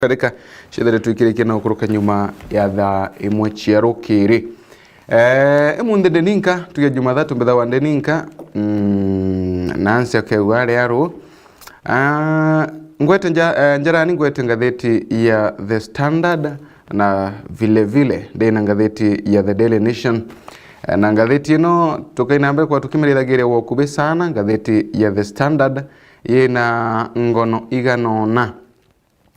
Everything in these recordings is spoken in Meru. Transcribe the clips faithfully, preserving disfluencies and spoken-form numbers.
Karika ciethere twikirikia na gukuruka nyuma ya thaa imwe cia rukiri. Eh, imunthi ndi ninka, tuge Jumathatu mbithawa ndi ninka, mm, na nsi akegua ari aru. Ah, ngwete nja-, eh, njarani ngwete ngatheti ya The Standard na vile vile ndi na ngatheti ya The Daily Nation. Eh, na ngatheti ino tukaina mbere kwa tukimirithagire wa ukubi sana, ngatheti ya The Standard yina ngono igana ona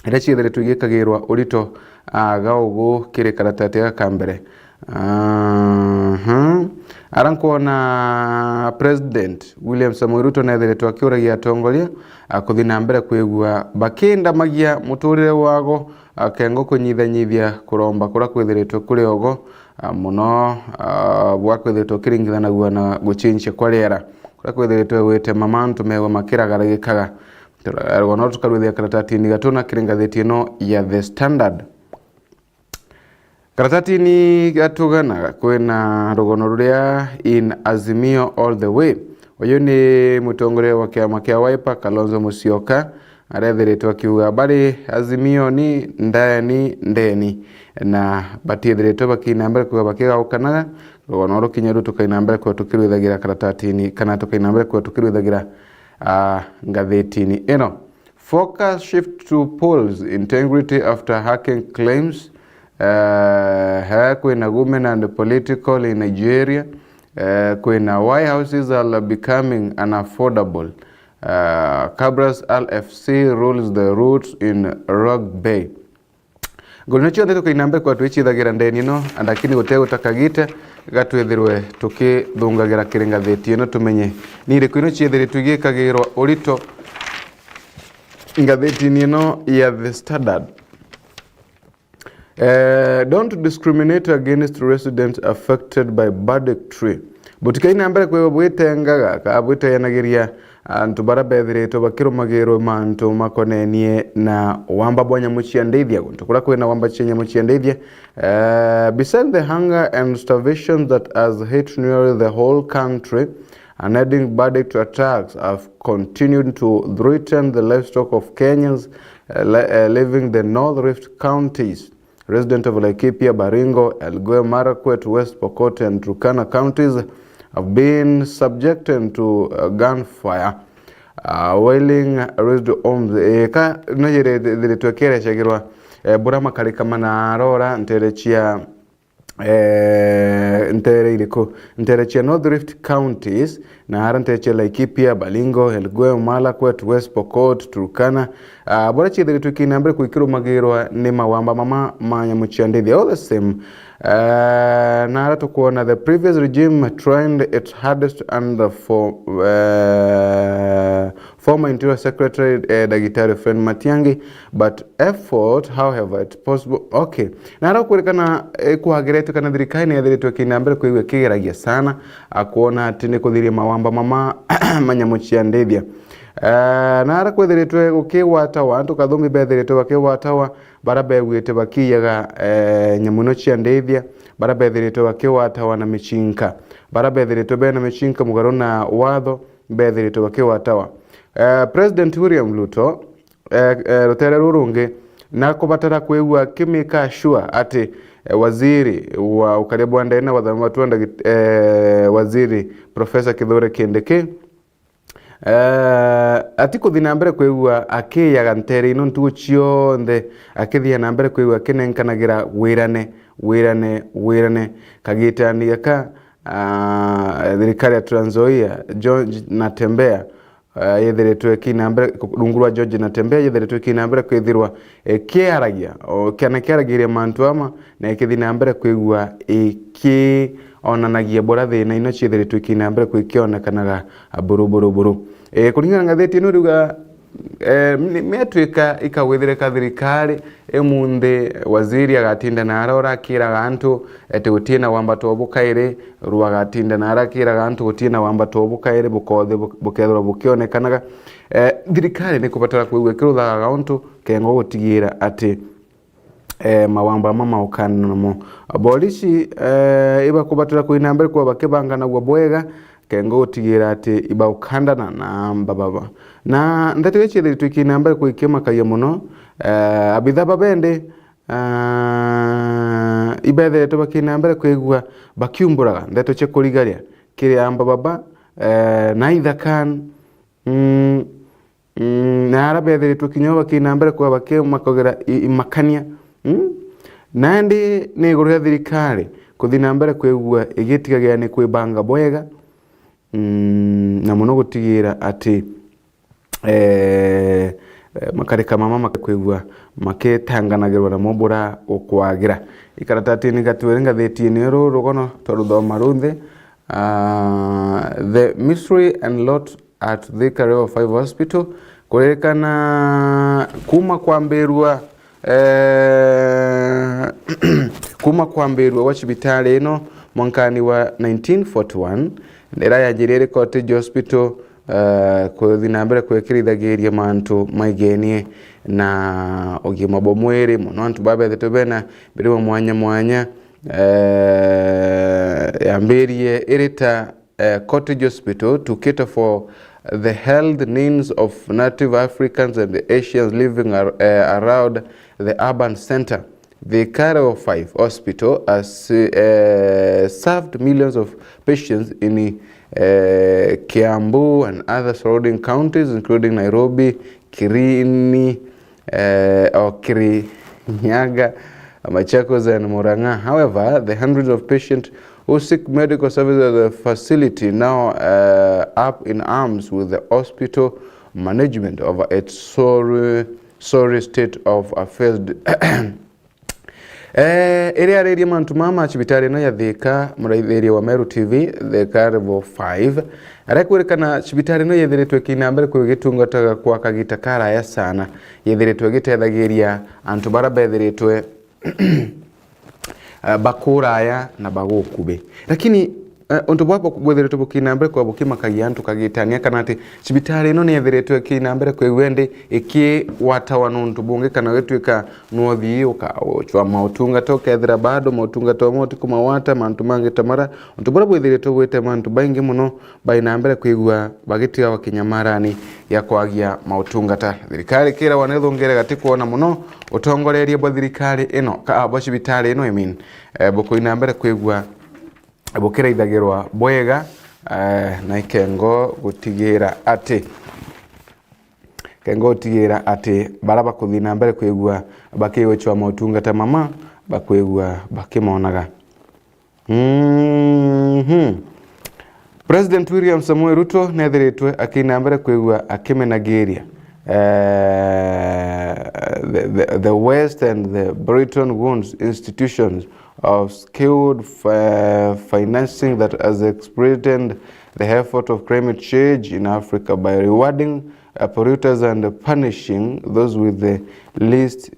iria ciethiritwe igikagirwa urito, ah, gaugu kiri karatati gaka ka mbere. Aha. Ara nkwona President William Samoei Ruto nethiritwe akiuragia atongoria, ah, kuthi na mbere kwigua bakindamagia muturire wago, ah, kengo kunyithanyithia kuromba kuria kwithiritwe kuri ogo, ah, muno, ah, bwa kwithiritwe ukiringithanagua na gucenjia kwa riera, kuria kwithiritwe gwite mamantu megwa makiragaragikaga. Rugano rukarwithia karatatini gatuna kiri ngatheti ino ya The Standard. Karatatini gatugana kwina rugano ruria in Azimio all the way. Uyu ni mutongoria wa kiama kia Wiper, Kalonzo Musyoka, arethiritwe akiuga bari Azimio ni ndeni ndeni, na batiethiritwe bakina mbere kuga bakigaukanaga. Rugano rukinya ru tukaina mbere kuga tukirwithagira karatatini, kana tukaina mbere kuga tukirwithagira, ah, ngathitini ino. Focus shift to polls integrity after hacking claims. Eh, he kwina women and political in Nigeria. Eh, kwina why houses are becoming unaffordable. Eh, Kabras Al F C rules the route in Rock Bay. Nguri no cionthe tukaina mbere kwa twicithagira ndeni ino, lakini guteguta kagita gatwithirwe tukithungagira kiri ngatheti ino tumenye ni iriku ino ciethiritwe igikagirwa urito ngatheti-ini ino ya The Standard. Eh, don't discriminate against residents affected by banditry. Butikaina mbere kwigwa bwitengaga kana bwiteyanagiria antu baria bethiritwe bakirumagirwe mantu makonenie na wamba bwa nyamu cia ndithia, guntu kuria kwina wamba cia nyamu cia ndithia. Eh, beside the hunger and starvation that has hit nearly the whole country, unending bandit attacks have continued to threaten the livestock of Kenyans, uh, li-, uh, living the North Rift counties. Residents of Laikipia, Baringo, Elgeyo Marakwet, West Pokot and Turkana counties have been subjected to, uh, gunfire, uh, wailing raised homes. Eka no yethiritwe ikirecagirwa, eh, buria makarika manarora ntere cia, eh, ntere iriku? Ntere cia North Rift counties, na ara ntere cia Laikipia, Baringo, Elgeyo Marakwet, West Pokot, Turkana, ah, buria ciethiritwe ikina mbere kwikirumagirwa ni mawamba mama ma nyamu cia ndithia. All the same, eh, na ara tukwona the previous regime tried its hardest under for, eh, former Interior Secretary, eh, Dagitari Fred Matiang'i, but effort, however, it's possible. Okay. Na ara kwirikana, eh, kwagiritwe kana thirikari ni yethiritwe ikina mbere kwigua ikigeragia sana, a kwona ati ni kuthiria mawamba mama ma nyamu cia ndithia. Eh, na ara kwethiritwe gukigwatawa, antu kathumbi bethiritwe bakigwatawa, bara begwite bakiyaga, eh, nyamu ino cia ndithia, bara bethiritwe bakigwatawa na micinka, bara bethiritwe bena micinka mugaru na watho, bethiritwe bakigwatawa. Eh, President William Ruto, eh, eh, rutere ruru rungi, nakubatara kwigua akimika sure ati, eh, waziri wa ukaria bwa ndene na wathani wa matua ndagit-, eh, waziri Professor Kithure Kindiki, eh, atikuthi na mbere kwigua akiyaga ntere ino ntugu cionthe, akithia na mbere kwigua akinenkanagira wirane, wirane, wirane. Kagitani gaka, ah, thirikari ya Trans Nzoia, George Natembeya, ah, yethiritwe ikina mbere, rungu rwa George Natembeya, yethiritwe ikina mbere kwithirwa ikiaragia, o, kana ikiaragiria mantu ama, na ikithi na mbere kwigua ikionanagia buria thina ino ciethiritwe ikina mbere kwikionekanaga buru, buru, buru. Eh, kuringana na ngatheti ino iriuga, eh, ni-, miatwika ikagwithirika thirikari, imunthi waziri agatinda na arora akiraga antu ati gutie na wamba twa bukairi, ru agatinda na ara akiraga antu gutie na wamba twa bukairi, bukothe bu-, bukethirwa bukionekanaga. Eh, thirikari ni kubatara kwigua ikiruthaga gauntu kengo gutigira ati, eh, mawamba ama maukana namo. Aborisi, eh, ibakubatira kwina mbere kwa bakibanganagua bwega, kengo gutigira ati ibaukandana na mbababa. Na ndeto ici ciethiritwe ikina mbere kwikimakagia muno, Eh, abitha ba bendi, ah, ibethiritwe bakina mbere kwigua bakiumburaga ndeto cia kurigaria kiri amba baba, eh, na Idha Khan, mm, mm, na ara bethiritwe kinya bakina mbere kwa bakimakagera i-, imakania. Mm? Na indi ni iguru ria thirikari kuthi na mbere kwigua igitigagira ni kwibanga bwega, mm, na muno gutigira ati eh, eh, makarika mama makakwigua makitanganagirwa namo bura ukwagira. Ikaratatini ga twiri ngathitini ru rugono twaruthoma runthe, ah, The Mystery and Lot at Thika Level five Hospital, kuririkana kuma kwambirua, eh, kuma kwambirua gwa cibitari ino mwankani wa nineteen forty-one, riria yanjirie iri Cottage Hospital, eh, kuthi na mbere kwikirithagiria mantu maigenie na ugima bwa mwiri, muno antu babethitwe bena mirimo mwanya mwanya. Eh, yambirie iri ta, eh, Cottage Hospital to cater for the health needs of native Africans and Asians living ar-, eh, around the urban centre. The Level five Hospital has, eh, served millions of patients in, eh, Kiambu and other surrounding counties, including Nairobi, Kirini, eh, or Kirinyaga, Machakos and Murang'a. However, the hundreds of patients who seek medical services at the facility now, eh, up in arms with the hospital management over its sorry, sorry state of affairs. Eh, iria aririe mantu mama ma cibitari ino ya Thika, muraithiria wa Meru T V, Thika Level five, aria kwirikana cibitari ino yethiritwe ikina mbere kwigitungataga kwa kagita karaya sana, yethiritwe igitethagiria antu bara bethiritwe, eh, bakuraya na bagukubi. Lakini, eh, untu bwa bwethiritwe bukina mbere kwa bukimakagia antu kagitania kana ati cibitari ino ni yethiritwe ikina mbere kwigua indi ikiwatawa nuntu bungi kana gitwika nwothi uka-, uchwa mautungata ukethira bado mautungata omwe utikumawata mantu mangi ta mara untu bura bwithiritwe bwite mantu baingi muno bai na mbere kwigua bagitiga bakinyamarani ya kwagia mautungata. Thirikari ikirawa nithungire gati kwona muno utongoreria bwa thirikari ino, ka, bwa cibitari ino, I mean, eh, bukuina mbere kwigua bukiraithagirwa bwega, eh, na ikengo gutigira ati, ikengo gutigira ati bara bakuthi na mbere kwigua bakigwicwa mautungata mama, bakwigua bakimonaga. Mhm. President William Samoei Ruto nethiritwe akina mbere kwigua akimenagiria, eh, the, the, the West and the Bretton Woods institutions of skilled fi-, financing that has expedited the effort of climate change in Africa by rewarding, uh, polluters and punishing those with the least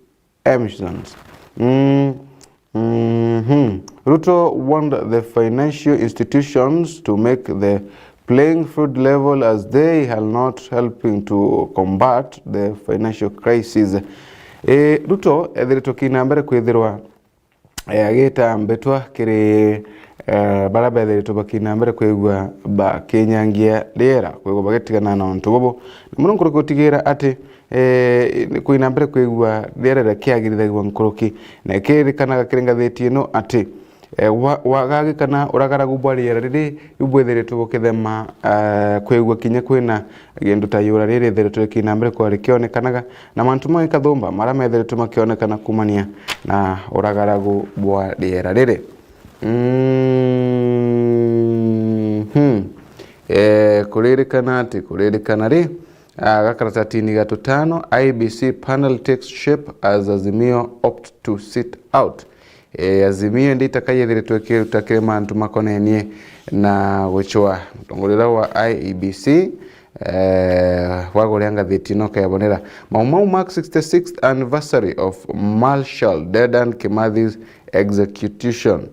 emissions. Mm, mhm. Ruto warned the financial institutions to make the playing field level as they are not helping to combat the financial crisis. Eh, Ruto ethiritwe kina mbere kwithirwa, eh, agita mbetwa kiri, eh, bara bethiritwe bakina mbere kwigua bakinyangia riera, kwigua bagitigana na untu bubu. Na muno nkuruki gutigira ati, eh, kwina mbere kwigua riera rikiagirithagua nkuruki. Na ikirikanaga kiri ngathiti ino ati, eh, wa-, wagagi kana uragaragu bwa riera riri ibwithiritwe bukithema, eh, kwigua kinya kwina gintu ta iura riri ithiritwe rikina mbere kwa rikionekanaga, na mantu mangi kathumba mara methiritwe makionekana kumania na uragaragu bwa riera riri. Mhm. Eh, kuririkana ati, kuririkana ri, ah, gakaratatini ga tutano, I E B C panel takes shape as Azimio opt to sit out. Eh, Azimio ndi itaka yethiritwe ikiruta kiri mantu makonenie na gucwa. Mutongoria wa I E B C, eh, waguria ngathiti ino kebonera. Mau Mau mark sixty-sixth anniversary of Marshal Dedan Kimathi execution.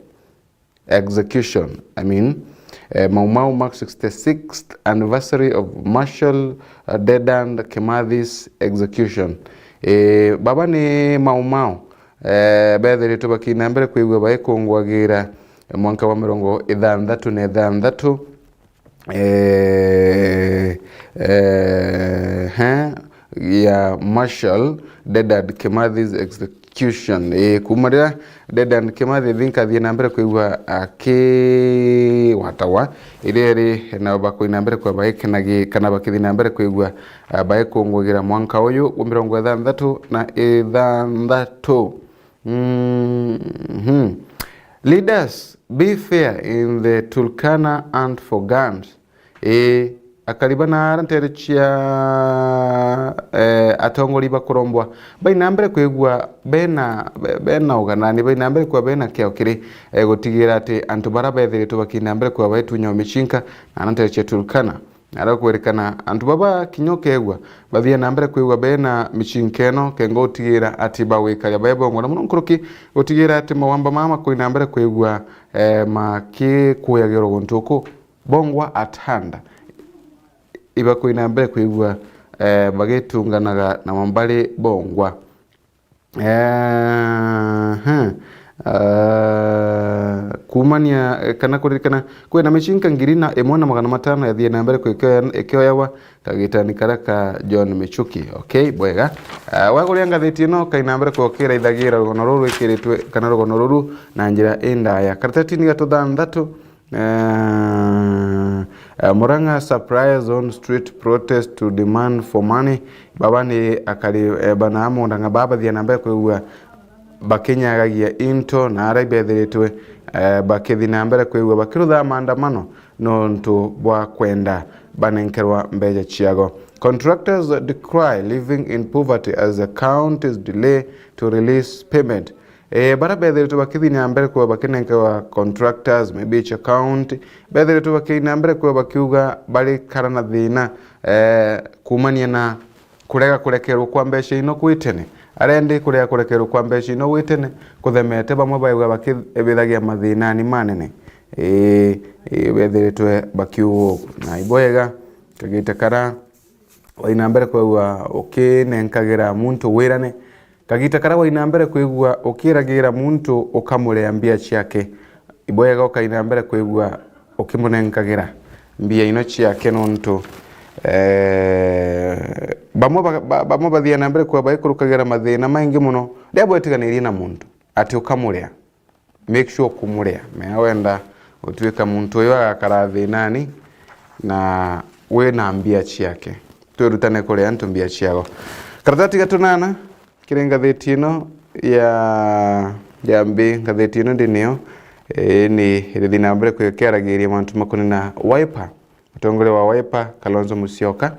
Execution, I mean, eh, Mau Mau mark sixty-sixth anniversary of Marshal, uh, Dedan Kimathi's execution. Eh, baba ni Mau Mau, eh, bethiritwe bakina mbere kwigua bagikunguagira mwanka wa mirongo ithanthatu na ithanthatu, eh, eh, he, ya Marshal Dedan Kimathi's execution. Ii, kuuma riria Dedan Kimathi athinka athii na mbere kwigua akiwatagwa, iria iri nao bakui na mbere kwa baikenagia kana bakithii na mbere kwigua, ah, baikungwagira mwanka uyu wa mirongo ithanthatu na ithanthatu. Mhm. Leaders, be fair in the Turkana hunt for guns. Ii, akari bana ara nteere cia, eh, atongori bakurombwa baina mbere kwigua bena, be-, bena uganani, baina mbere kwigua bena kiao kiri, eh, gutigira ati antu bara bethiritwe bakiina mbere kwigua baitunya o micinka, na ara nteere cia Turkana. Ara kwirikana antu baba kinya ukegua bathie na mbere kwigua bena micinka ino, kenga utigira ati bawikaria bae bongwa, na muno nkuruki gutigira ati mawamba mama makuina mbere kwigua, eh, makikuyagirwa guntu uku. Bongwa at hand. Ibakuina mbere kwigua, eh, bagitunganaga na mambari bongwa. Eh, he. Ah, kuumania, eh, kana kuririkana, kwina micinka ngiri na imwe na magana matano yathie na mbere kwikioya-, ikioyawa kagitani karia ka John Michuki. Okay, bwega. Ah, waguria ngathiti ino, kaina mbere kwikira ithagira rugono ruru rwikiritwe, kana rugono ruru na njira indaya. Karatatini ga tuthanthatu, Eh, eh, Murang'a suppliers on street protest to demand for money. Baba ni akari, eh, bana Murang'a baba bathia na mbere kwigua bakinyagagia into na aria bethiritwe, eh, bakithi na mbere kwigua bakirutha maandamano nontu bwa kwenda banenkerwa mbeca ciago. Contractors decry living in poverty as the counties delay to release payment. Eh, bara bethiritwe bakithi na mbere kwigua bakinenkerwa contractors, maybe each account, bethiritwe bakithi na mbere kwigua bakiuga bari kara na thina, eh, kuumania na kurega kurekerwa kwa mbeca ino gwi tene. Arendi kurega kurekerwa kwa mbeca ino gwi tene, kuthemete bamwe baigua bakibithagia mathinani manene. Eh, eh, bethiritwe bakiuga ugu. Na ibwega, kagita kara waina mbere kwigua ukinenkagira muntu wirane, kagita karia waina mbere kwigua ukiragira muntu ukamurea mbia ciake, ibwega ukaina mbere kwigua ukimunenkagira mbia ino ciake, nontu, eh, bamwe ba-, ba-, bamwe bathia na mbere kwigua baikurukagira mathina maingi muno riria bwetiganirie na muntu ati ukamurea. Make sure kumurea. Mea wenda gutuika muntu uyu agakara thinani na wina mbia ciake. Twirutane kurea antu mbia ciao. Karatati ga tunana kiri ngathiti ino ya, ya mbi, ngathiti ino ndi niyo, eh, ni irithi na mbere kwikiaragiria mantu makonina Wiper. Mutongoria wa Wiper, Kalonzo Musyoka,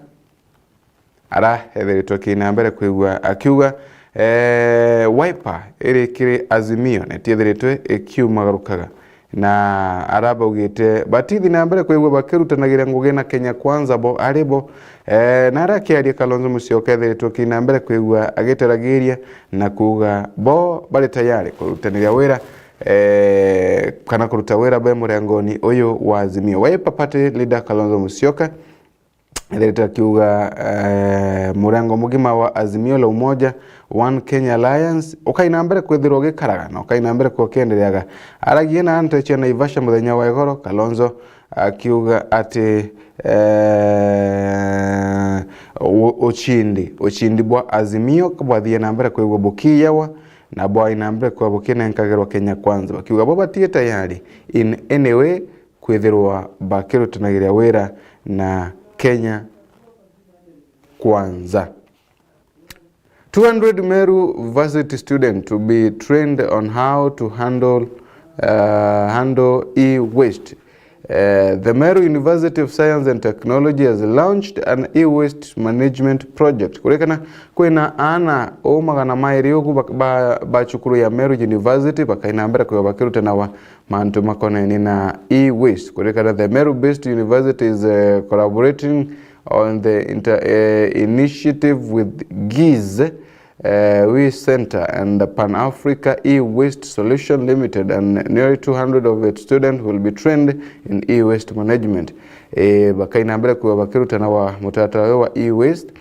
ara ethiritwe akiina mbere kwigua akiuga, eh, Wiper iri kiri Azimio na itiethiritwe ikiumagarukaga. Na ara baugite batithi na mbere kwigua bakirutanagira ngugi na Kenya Kwanza bo ari bo. Eh, na ara akiaria, Kalonzo Musyoka ethiritwe akiina mbere kwigua agiteragiria na kuuga bo bari tayari kurutaniria wira, eh, kana kuruta wira be murengoni uyu wa Azimio. Wiper Party Leader Kalonzo Musyoka ethiritwe akiuga, eh, murengo mugima wa Azimio la Umoja, One Kenya Alliance, ukaina mbere kwithirwa ugikaraga na ukaina mbere kwithirwa ukiendereaga. Aragia na antu cia Naivasha muthenya wa igoro, Kalonzo akiuga ati, eh, u-, ucindi, ucindi bwa Azimio bwathie na mbere kwigua bukiyawa na bwaina mbere kwigua bukinenkagirwa Kenya Kwanza. Bakiuga bo batie tayari in any way kwithirwa bakirutanagiria wira na Kenya Kwanza. Two hundred Meru Varsity student to be trained on how to handle, uh, handle e-waste. Uh, the Meru University of Science and Technology has launched an e-waste management project. Kurikana kwina aana o magana mairi ugu ba, ba, ba cukuru ya Meru University bakaina mbere kwigua bakirutanawa mantu makonainie na e-waste. Kurikana the Meru-based university is, uh, collaborating on the inter-, uh, initiative with Giz, uh, Waste Center and the Pan Africa E-Waste Solution Limited, and nearly two hundred of its students will be trained in e-waste management. Eh, bakaina mbere kwigua bakirutanawa mutaratara uyu wa e-waste.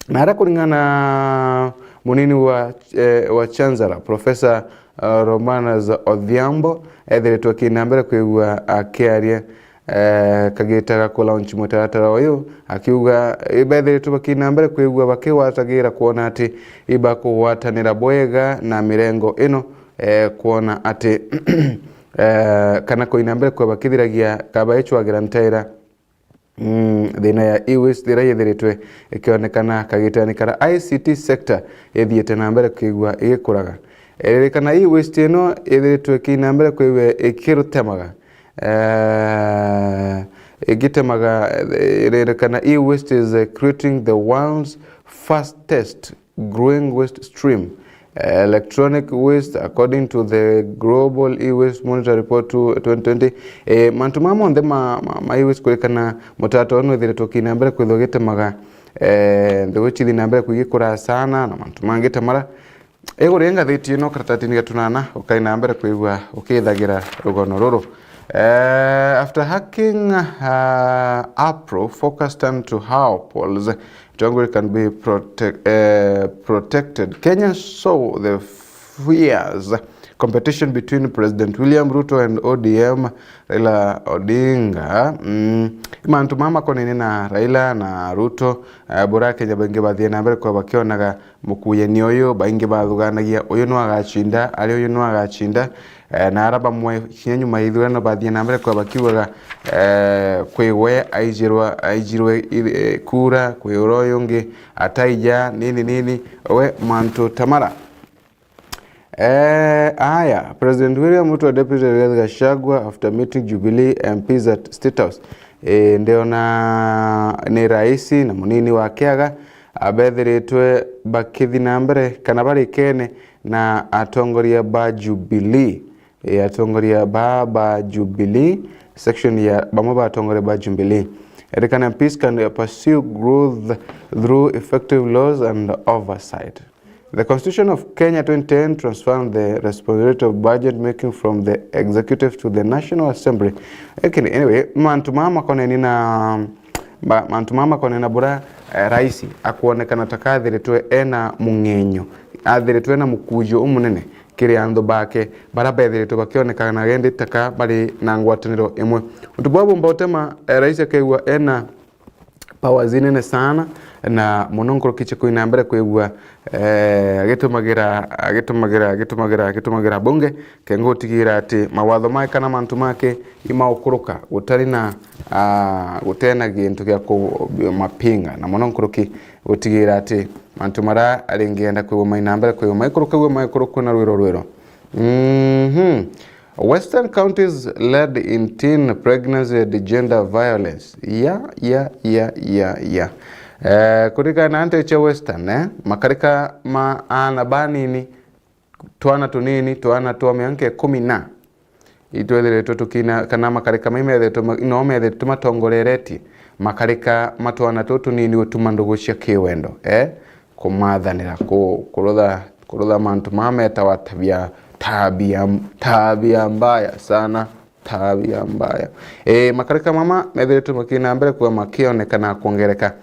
Na aria kuringana na munini wa, eh, wa Chancellor, Professor, uh, Romanus Odhiambo, ethiritwe akiina mbere kwigua akiaria, eh, kagita ga ku launch mutaratara uyu, akiuga, eh, bethiritwe bakina mbere kwigua bakigwatagira kwona ati ibakugwatanira bwega na mirengo ino, eh, kwona ati, eh, kana kuina mbere kwa bakithiragia kaba ichwagira ntaira. Mm, thina ya e-waste iria yithiritwe ikionekana kagitani kara I C T sector ithiite na mbere kwigua igikuraga. Ririkana e-waste ino ithiritwe ikina mbere kwigua ikirutemaga. Eh, igitemaga, eh, ririkana e-waste is, eh, creating the world's fastest growing waste stream. Eh, electronic waste, according to the Global E-Waste Monitor Report to twenty twenty. Eh, mantu maya monthe ma, ma, ma e-waste kurikana mutaratara uyu nwithiritwe ukina mbere kwithwa gitemaga, eh, nthiguru chithi na mbere kwigikura sana na mantu mangi ta mara. Iguru ria ngathiti ino karatatini ga tunana, ukai na mbere kwigua ukithagira rugono ruru. Eh, after hacking, uh, April, focus turned to how polls Tongo can be protect, eh, protected. Kenya saw the fierce competition between President William Ruto and O D M Raila Odinga. Mm, mantu mama makonene na Raila na Ruto, eh, bura Kenya baingi bathie na mbere kwa bakionaga mukuyeni uyu, baingi bathuganagia uyu no agacinda, ari uyu no agacinda. Eh, na ara bamwe kinya nyuma ya ithurano bathie na mbere kwa bakiugaga, eh, kwi we aijirwa, aijirwe i-, eh, kura, kwi ura uyu ungi ataija, nini, nini, we mantu ta mara. Eh, aya, President William Ruto, Deputy Rigathi Gachagua after meeting Jubilee M Ps at State House. Eh, ndiona ni raisi na munini wake aga, abethiritwe bakithi na mbere kana barikene na atongoria ba Jubilee. E, atongoria ba, ba Jubilee, section ya bamwe ba atongoria ba Jubilee. Erekana, M Ps can pursue growth through effective laws and oversight. The Constitution of Kenya twenty ten transferred the responsibility of budget making from the executive to the National Assembly. Lakini, anyway, mantu mama makoneni na, ma-, mantu mama makoneni na bura, eh, raisi akwonekana ta kathiritwe ena mung'enyo, athiritwe ena mukujo umunene kiri anthu bake bara bethiritwe bakionekana gendi taka bari na ngwataniro imwe. Untu bwa bumba utema, eh, raisi akegua ena powers inene sana, na muno nkuruki cia kuina mbere kwigua, eh, agitumagira, agitumagira, agitumagira, agitumagira bunge, kenga gutigira ati mawatho make kana mantu make imaukuruka gutari na, ah, gutena gintu gia kumapinga, na muno nkuruki gutigira ati mantu mara aringienda kwigua maina mbere kwigua maikurukagua maikurukua na rwiro rwiro. Mhm. Western counties led in teen pregnancy and gender violence. Ya, ya, ya, ya, ya. Eh, kurikana na nte cia Western, eh, makarika ma ana banini, twana tunini, twana twa mianka ikumi na, itwethiritwe tukina, kana makarika mai methiritwe ma-, no methiritwe matongoreretie makarika ma twana tutu tunini gutuma ndugu cia kiwendo, eh? Kumathanira, ku-, kurutha, kurutha mantu maa metawa tabia, tabia, tabia mbaya sana, tabia mbaya. Eh, makarika mama methiritwe makina mbere kuwa makionekana kwongereka.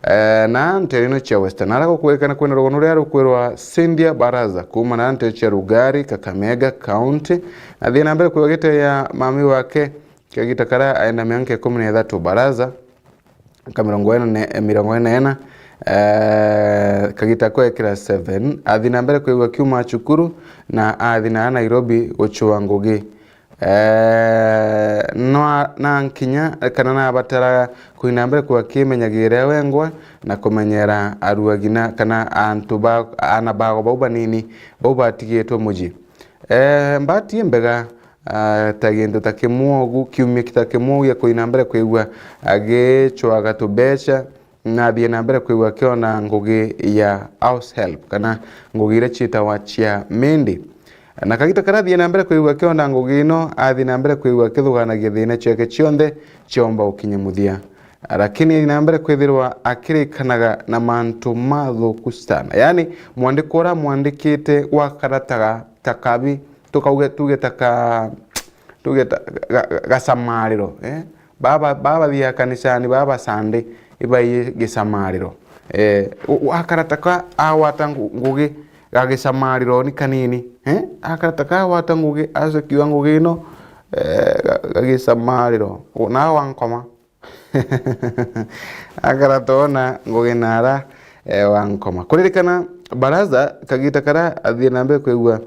Eh, na ntere ino cia Western, ara gukwirikana kwina rugono ruria rukwirwa Sindia Baraza, kuuma na ntere cia Rugari, Kakamega County, na thina mbere kwigite ya mami wake, kagita kara aina mianka ikumi na ithatu Baraza, ka mirongo ina ne-, mirongo ina ina, eh, kagita kwekira seven, athi na mbere kwigua kiuma cukuru, na athi na Nairobi guchua ngugi. Eh, no a-, na nkinya, kana nabataraga kuina mbere kwa kimenyagire wengwa na kumenyera aruagina kana antu ba, ana bago bau banini, bau batigitwe muji. Eh, mbati mbega, ah, ta gintu ta kimwe ugu, kiumia ta kimwe ugu gia kuina mbere kwigua agichwaga tubecha, na athie na mbere kwigua akiona ngugi ya house help, kana ngugi iria ciitawa cia mindi. Na kagita karia athie na mbere kwigua akiona ngugi ino, athie na mbere kwigua akithuganagia thina ciake cionthe ciomba gukinya muthia. Lakini athie na mbere kwithirwa akirikanaga na mantu mathuku sana. Yaani, mwandiko uria mwandikite gwa karata ga, ta kabi, tukauge, tuge ta ka, tuge ta ga, ga, gacamariro, eh? Baba, baba bathiaga kanisani, baba Sunday, ibai gicamariro. Eh, u-, u-, akarata ka agwata ngu-, ngugi ga gicamariro ni kanini, eh? Akarata ka agwata ngugi, aca kiuga ngugi ino, eh, ga-, gagicamariro. U-, nawe wankoma. Akara twona ngugi nara, eh, wankoma. Kuririkana Baraza kagita kara athie na mbere kwigua,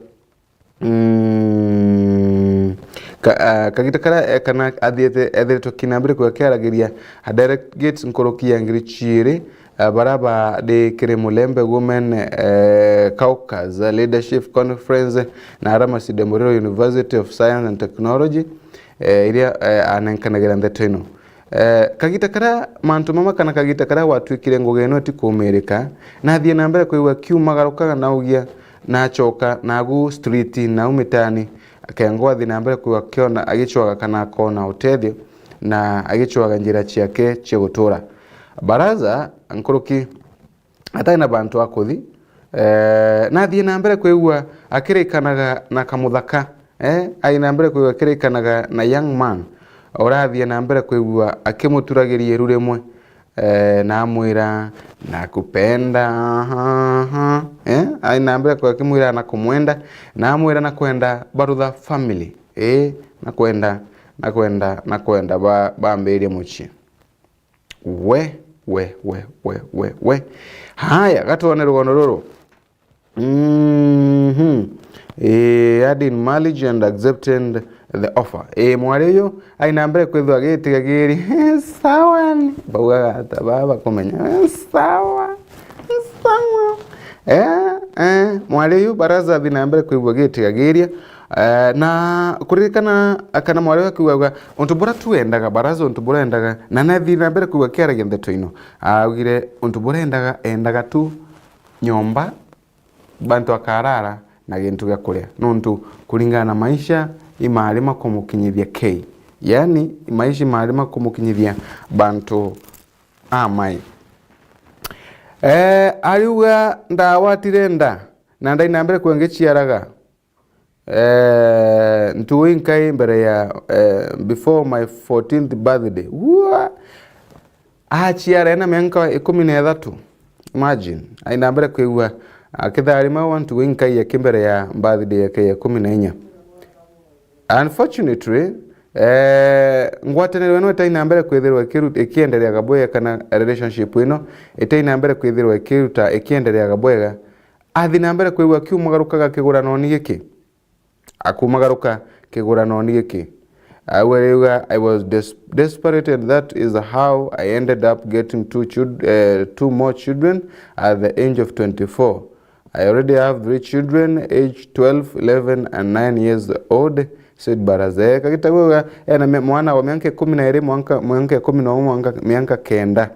mm, ka-, ah, kagita kara, eh, kana athiete, ethiritwe kina mbere kwigua kiaragiria a delegates nkuruki ya ngiri ciiri, ah, bara bari kiri Mulembe Women, eh, Caucus Leadership Conference na ara Masinde Muliro University of Science and Technology, eh, iria, eh, anenkanagira ndeto ino. Eh, kagita karia mantu mama kana kagita karia gwatuikire ngugi ino itikumirika, nathie na mbere kwigua kiumagarukaga naugia, nachoka nagu street, nau mitani, kengwa athie na mbere kwigua akiona, agicwaga kana akona utethio, na agicwaga njira ciake cia gutura. Baraza nkuruki atai na bantu a kuthi, eh, nathie na mbere kwigua akirikanaga na kamuthaka, eh, ai na mbere kwigua akirikanaga na young man, urathie na mbere kwigua akimuturagiria iru rimwe, eh, na amwira, "Nakupenda," aha, aha, eh, ai na mbere kwigua akimwira, "Nakumwenda," na amwira, "Nakwenda barutha family," eh, "Nakwenda, nakwenda, nakwenda ba-, bambirie mucii." We, we, we, we, we, we. Haya, gatwone rugono ruru. Mhm. Eh, had in marriage and accepted the offer. Eh, mwari uyu ai na mbere kwithwa agitigagiria. Sawa ni. Baugaga ata baba kumenya. Sawa. Sawa. Eh, eh, mwari uyu Baraza athi na mbere kwigua agitigagiria. Eh, na kuririkana kana mwari uyu akiugaga untu bura tu endaga, Baraza untu bura endaga, na nathi na mbere kwigua akiaragia ndeto ino. Augire untu bura endaga, endaga tu nyomba, bantu akarara na gintu gia kuria. Nontu kuringana na maisha, imari makumukinyithia kei. Yani, maisha imari makumukinyithia bantu amai. Eh, ariuga ndawatire nda, na ndai na mbere kwigua ngiciaraga. Eh, ntugo inkai mbere ya, eh, before my fourteenth birthday. Ua! Aciara ena mianka ikumi na ithatu. Imagine. Ai na mbere kwigua akitharima wa ntugo inkai yake mbere ya birthday yake ya ikumi na inya. Unfortunately, eh, ngwataniro ino itai na mbere kwithirwa ikiru-, ikiendereaga bwega, kana relationship ino itai na mbere kwithirwa ikiruta, ikiendereaga bwega. Athi na mbere kwigua akiumagarukaga kiguranoni giki. Akumagaruka kiguranoni giki. Au ariuga, "I was des-, desperate, and that is how I ended up getting two chil-, eh, two more children at the age of twenty-four. I already have three children, age twelve, eleven, and nine years old," said Baraza. Eh, kagita gauga, ena mi-, mwana wa mianka ikumi na iri, mwanka, mianka ikumi na umwe, mwanka, mianka kenda.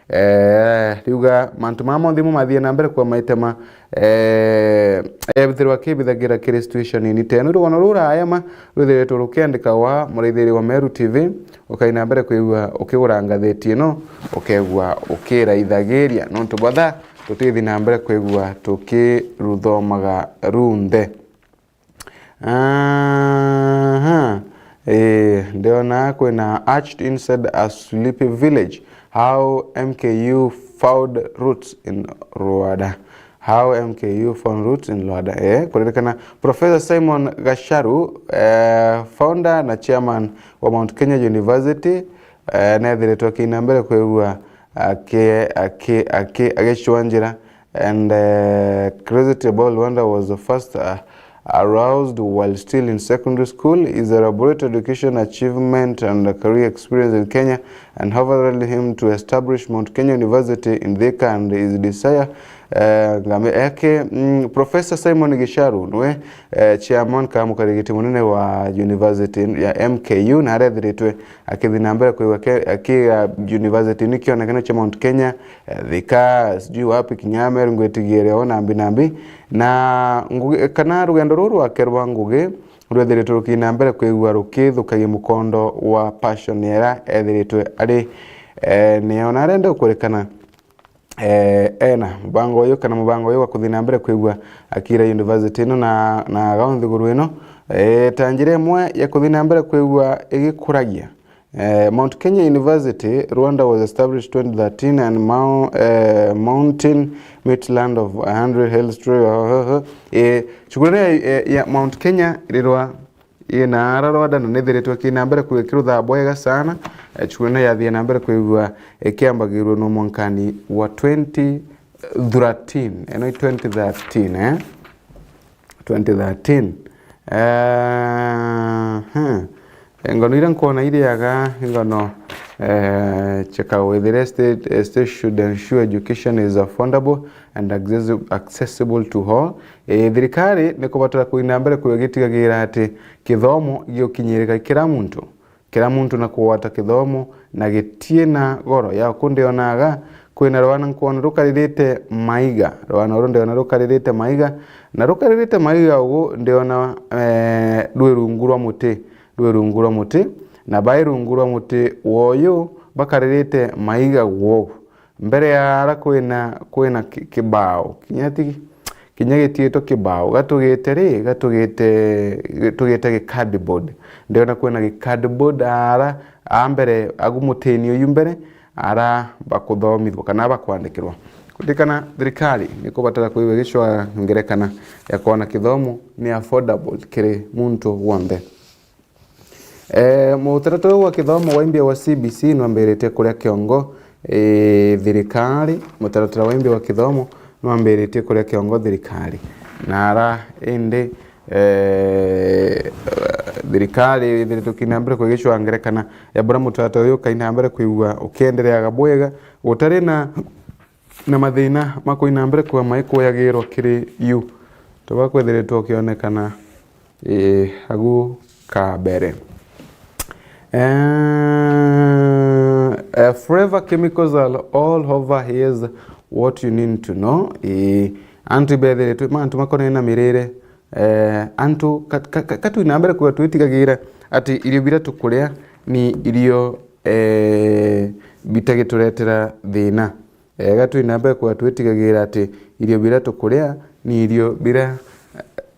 Eh, riuga mantu mama monthe mo mathie na mbere kwa maitema, eh, ethirwa akibithagira kiri situation ini tenu. Rugono ruraya ma rwithiritwe rukiandikagwa muraithiri wa Meru T V, ukai na mbere kwigua ukigura ngatheti ino, ukegua ukiraithagiria. Nontu bwa thaa, tutithi na mbere kwigua tukiruthomaga runthe. Aha. Eh, ndiona kwina arched inside a sleepy village. How M K U found roots in Rwanda. How M K U found roots in Rwanda. Eh, kuririkana Professor Simon Gasharu, eh, founder na chairman wa Mount Kenya University, eh, nethiritwe akina mbere kwigua aki-, aki-, aki-, agicwanjira. And, uh, curiosity about Rwanda was first, uh, aroused while still in secondary school. His elaborate education achievement and career experience in Kenya and overall led him to establish Mount Kenya University in Thika, and his desire, uh, ngame eke, mm, Professor Simon Gisharu nwe, uh, chairman ka mukarigiti munene wa university ya M K U, na arethiritwe akithi na mbere kwigua ke-, akiga university ni kionekano cha Mount Kenya, eh, Thika, sijui wapi, kinya Meru, ngwitigiere o nambi nambi. Na ngugi, kana rugendo ruru rwake rwa ngugi rwethiritwe rukina mbere kwigua rukithukagia mukondo wa passion era ethiritwe ari, eh, nio. Na arenda gukurikana, eh, ena mubango uyu kana mubango uyu wa kuthi na mbere kwigua akira university ino na, na gao nthiguru ino, eh, ta njira imwe ya kuthi na mbere kwigua igikuragia. Eh, Mount Kenya University, Rwanda was established twenty thirteen and Mou-, eh, Mountain Midland of a hundred Hills Trail. Eh, cukuru ya, ya, ya Mount Kenya irirwa ina ara Rwanda na nithiritwe kina mbere kwigua kiruthaa bwega sana. Eh, chuku ino yathie na mbere kwigua ikiambagirwe no mwankani wa twenty thirteen. Ino i twenty thirteen, eh? Twenty thirteen. Eh, hmm. Engano iria nkwona iriaga, engano, eh, cheka withire state, eh, state should ensure education is affordable and accessi-, accessible to all. Eh, thirikari ni kubatara kuina mbere kwigitigagira ati kithomo giukinyirika kira muntu. Kira muntu na kugwata kithomo na gitina goro. Ya ku ndionaga kwina rwana nkwona rukaririte maiga. Rwana uru ndiona rukaririte maiga. Na rukaririte maiga ugu ndiona, eh, rwi rungu rwa muti. Rwi rungu rwa muti. Na bai rungu rwa muti woyu bakaririte maiga gwou. Mbere ya ara kwina, kwina ki-, kibao. Kinya ti, kinya gitiitwe kibao. Gatugite ri, gatugite, gatugite gi cardboard. Ndiona kwina gi cardboard ara, a mbere, agu mutini uyu mbere, ara bakuthomithua kana bakwandikirwa. Kuririkana thirikari ni kubatara kwigua igicwaa ngerekana ya kwona kithomo ni affordable kiri muntu wonthe. Eh, mutaratara wa kithomo wa imbia wa C B C nwambiritie kuria kiongo, eh, thirikari. Mutaratara wa imbia wa kithomo nwambiritie kuria kiongo thirikari. Na ara indi, eh, thirikari ithiritwe kina mbere kwigicwa ngerekana ya buria mutaratara uyu ukaina mbere kwigua ukiendereaga bwega, gutari na na mathina ma kuina mbere kwa mai kuyagirwa kiri yu. Tuba kwithiritwe ukionekana, ii, agu ka mbere. Eh, eh, forever chemicals are all over, here's what you need to know. Ii, antu ibethiritwe, mantu makonene na mirire, eh, antu ka-, ka-, ka-, katwina mbere kwa twitigagira ati irio biria tukuria ni irio, eh, bitagituretera thina. Ega twina mbere kwa twitigagira ati irio biria tukuria ni irio biria,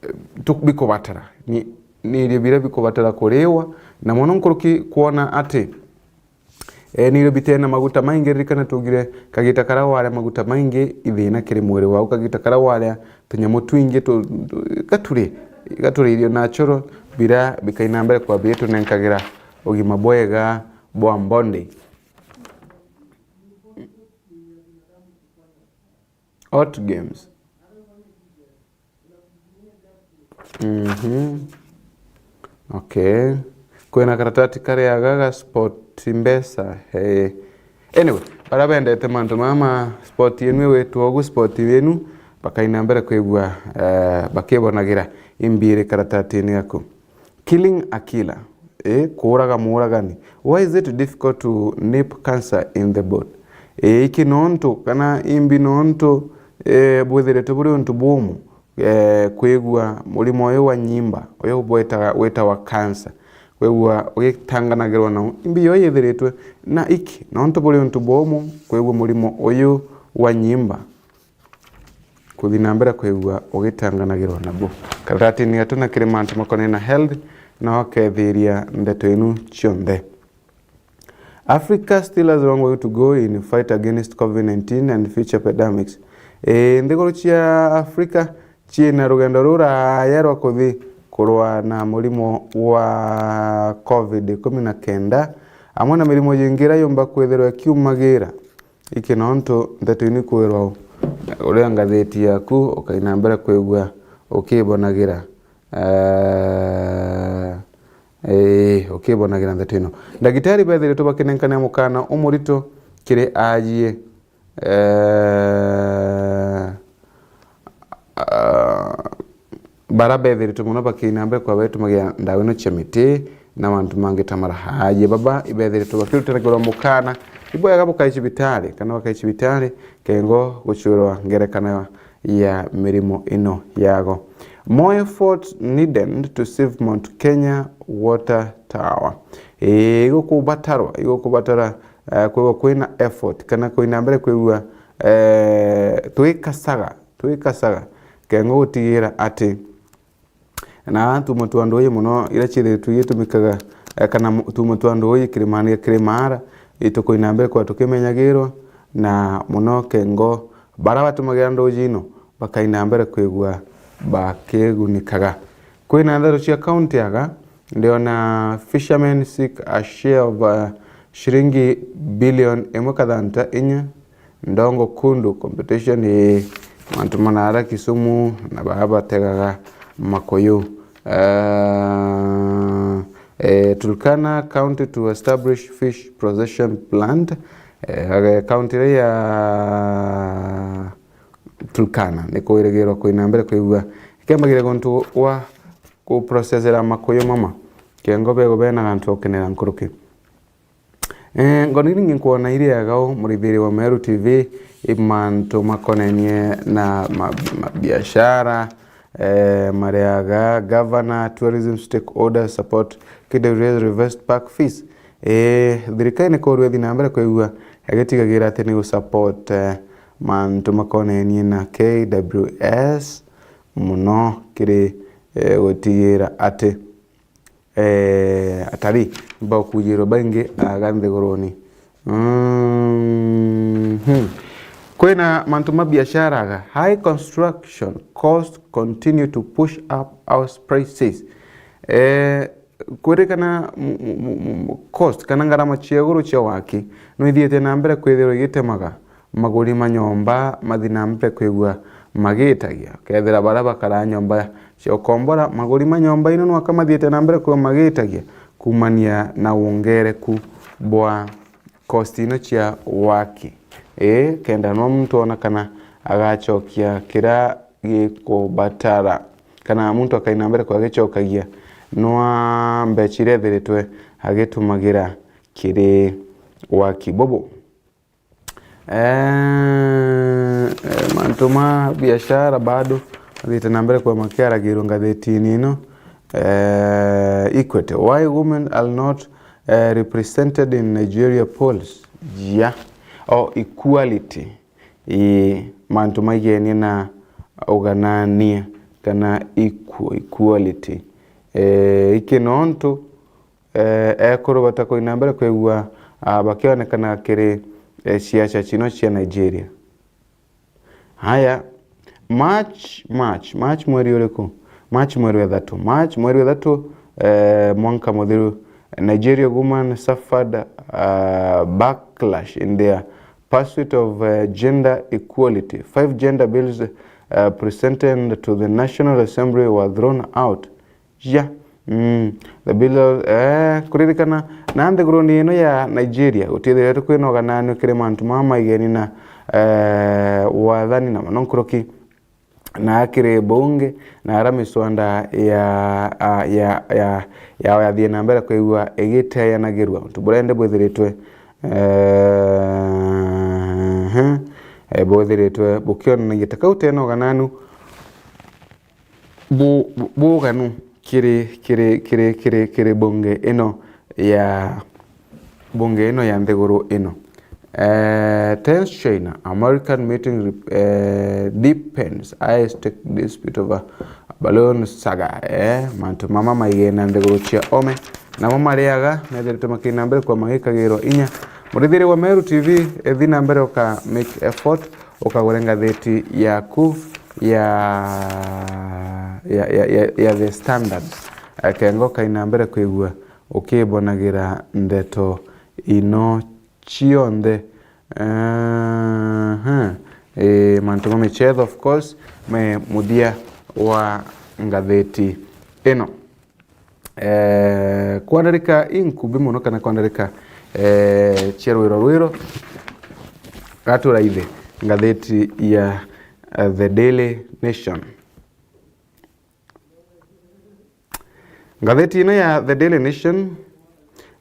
eh, tu-, bikubatara. Ni, ni irio biria bikubatara kuriwa, na mono nkuruki kwona ati, eh, ni irio bitena maguta maingi. Ririkana tugire kagita karia waria maguta maingi ithina kiri mwiri wau, kagita karia waria tunyamu twingi tu-, tu-, gaturi, gaturi irio natural biria bikaina mbere kwa biria tunenkagira ugima bwega bwa mbondi. Hot Games. Mhm. Okay. Kwina karatati karia gaga Sport Mbesa. Eh. Anyway, bara bendete mantu mama sport yenu wetwa ugu sport yenu, bakaina mbere kwigua, eh, bakibonagira imbi iri karatatini gaku. Killing a killer. Eh, kuuraga muuragani. Why is it difficult to nip cancer in the bud? Eh, iki nontu, kana imbi nontu, eh, bwithiritwe buri untu bumu, eh, kwigua murimo uyu wa nyimba, uyu bwitaga, witawa cancer. Kwigua ugitanganagirwa nau. Imbi yo yithiritwe na iki nontu buri untu bumu, kwigua murimo uyu wa nyimba. Kuthi na mbere kwigua ugitanganagirwa nabu. Karatatini gatu na kiri mantu makonene na health, na ukethiria ndeto inu cionthe. Africa still has a long way to go in fight against covid nineteen and future pandemics. Ii, nthiguru cia Africa ciina rugendo ruraya rwa kuthi kurwa na murimo wa covid ikumi na kenda, amwe na mirimo jingi iria yumba kwithirwa ikiumagira. Iki nontu ndeto ini kwirwa u-, uria ngathiti yaku ukaina mbere kwigua ukibonagira. Eh, eh, ukibonagira ndeto ino. Ndagitari bethiritwe bakinenkania mukana umurito kiri ajie. Eh, ah, bara bethiritwe mono bakiina mbere kwa betumagira ndawa ino cia miti na mantu mangi ta mara. Aye baba ibethiritwe bakirutanagirwa mukana ibwega bukai cibitari kana bakai cibitari kengo gucwirwa ngerekano ya mirimo ino yago. More effort needed to save Mount Kenya water tower. Ii, igukubatarwa, igukubatara, eh, kwigua kwina effort kana kwina mbere kwigua, eh, twikasaga twikasaga kengo gutigira ati na tumo twa nduuji mono iria ciithiritwe igitumikaga, eh, kana mu-, tumo twa nduuji kirimani gia Kirimara, itukuina mbere kwa tukimenyagirwa, na mono kengo bara batumagira nduuji ino bakaina mbere kwigua bakigunikaga. Kwina ntheto cia kaunti aga, Ndiona fishermen seek a share of, uh, shilingi billion imwe kathanta inya. Ndongo kundu competition i mantu manara Kisumu na baa bategaga makuyu. Uh, eh, Turkana County to establish fish processing plant. Eh, county iria ya Turkana ni kwirigirwa kwina mbere kwigua ikembagire guntu gwa kuprocessera makuyu mama, kengo bego bena gantu ga gukenera nkuruki. Eh, ngoni iringi nkwona iri agau, murithiri wa Meru T V, i mantu makonenie na ma-, mabiashara, eh, mariaga, governor, tourism stakeholders support, K W S reversed park fees. Eh, thirikari ni kurua ithi na mbere kwigua igitigagira ati ni gusupport, eh, mantu makonenie na K W S muno kiri, eh, gutigira ati, eh, atari baukujirwa baingi aga nthiguruni. Mhm. Kwina mantu ma biashara aga. High construction costs continue to push up house prices. Eh, kwirikana mu-, mu-, mu-, mu-, cost kana ngarama cia iguru cia waki no ithiite na mbere kwithirwa igitemaga maguri ma nyomba mathi na mbere kwigua magitagia. Ukethira baria bakaraa nyomba cia ukombora, maguri ma nyomba ino nwaka mathiite na mbere kwigua magitagia kumania na wongereku bwa cost ino cia waki. Ii, kenda no muntu ona kana agacokia kiria gikubatara, kana muntu akaina mbere kwa agicokagia nwa mbeca iria ethiritwe agitumagira kiri waki bubu. Eh, eh, mantu ma biashara bado mathiite na mbere kwa makiaragirwa ngathitini ino. Eh, Equity, why women are not, eh, represented in Nigeria polls? Yeah. Oh, equality. Ii, mantu maigenie na uganania kana equal, equality. Eh, iki nontu, eh, ekuru batakuina mbere kwigua, ah, bakionekana kiri, eh, ciaca cino cia Nigeria. Haya, March, March, March mweri uriku? March mweri wa ithatu. March mweri wa ithatu, eh, mwanka muthiru, Nigeria woman suffered, uh, backlash in their pursuit of, uh, gender equality. Five gender bills, uh, presented to the National Assembly were thrown out. Yeah. Mm. The bill of, eh, kuririkana na nthiguruni ino ya Nigeria gutiithiritwe kwina ugananio kiri mantu mama maigeni na, eh, wathani na mono nkuruki na kiri bunge na ara miswanda ya, a, ya, ya, ya, yathie na mbere kwigua igiteanagirua. Untu buria indi bwithiritwe, eh, eh, bwithiritwe bukionanagia ta kau tena ugananu bu-, bu-, buganu kiri, kiri, kiri, kiri, kiri bunge ino ya, bunge ino ya nthiguru ino. Eh, tense China, American meeting, eh, deepens, I S tech dispute over balloon saga. Eh, mantu mama maigena nthiguru cia ome, namo mariaga methiritwe makina mbere kwa magikagirwa inya. Murithiri wa Meru T V, ethi na mbere uka make effort, ukagure ngathiti yaku ya, ya, ya, ya, ya The Standard. Eh, kengo kaina mbere kwigua ukibonagira ndeto ino cionthe. Aha. Eh, mantu ma michetho, of course, me muthia wa ngathiti ino. Eh, kwandarika inkubi mono kana kwandarika, eh, cia rwiro rwiro, gatura ithe ngathiti ya, eh, The Daily Nation. Ngathiti ino ya The Daily Nation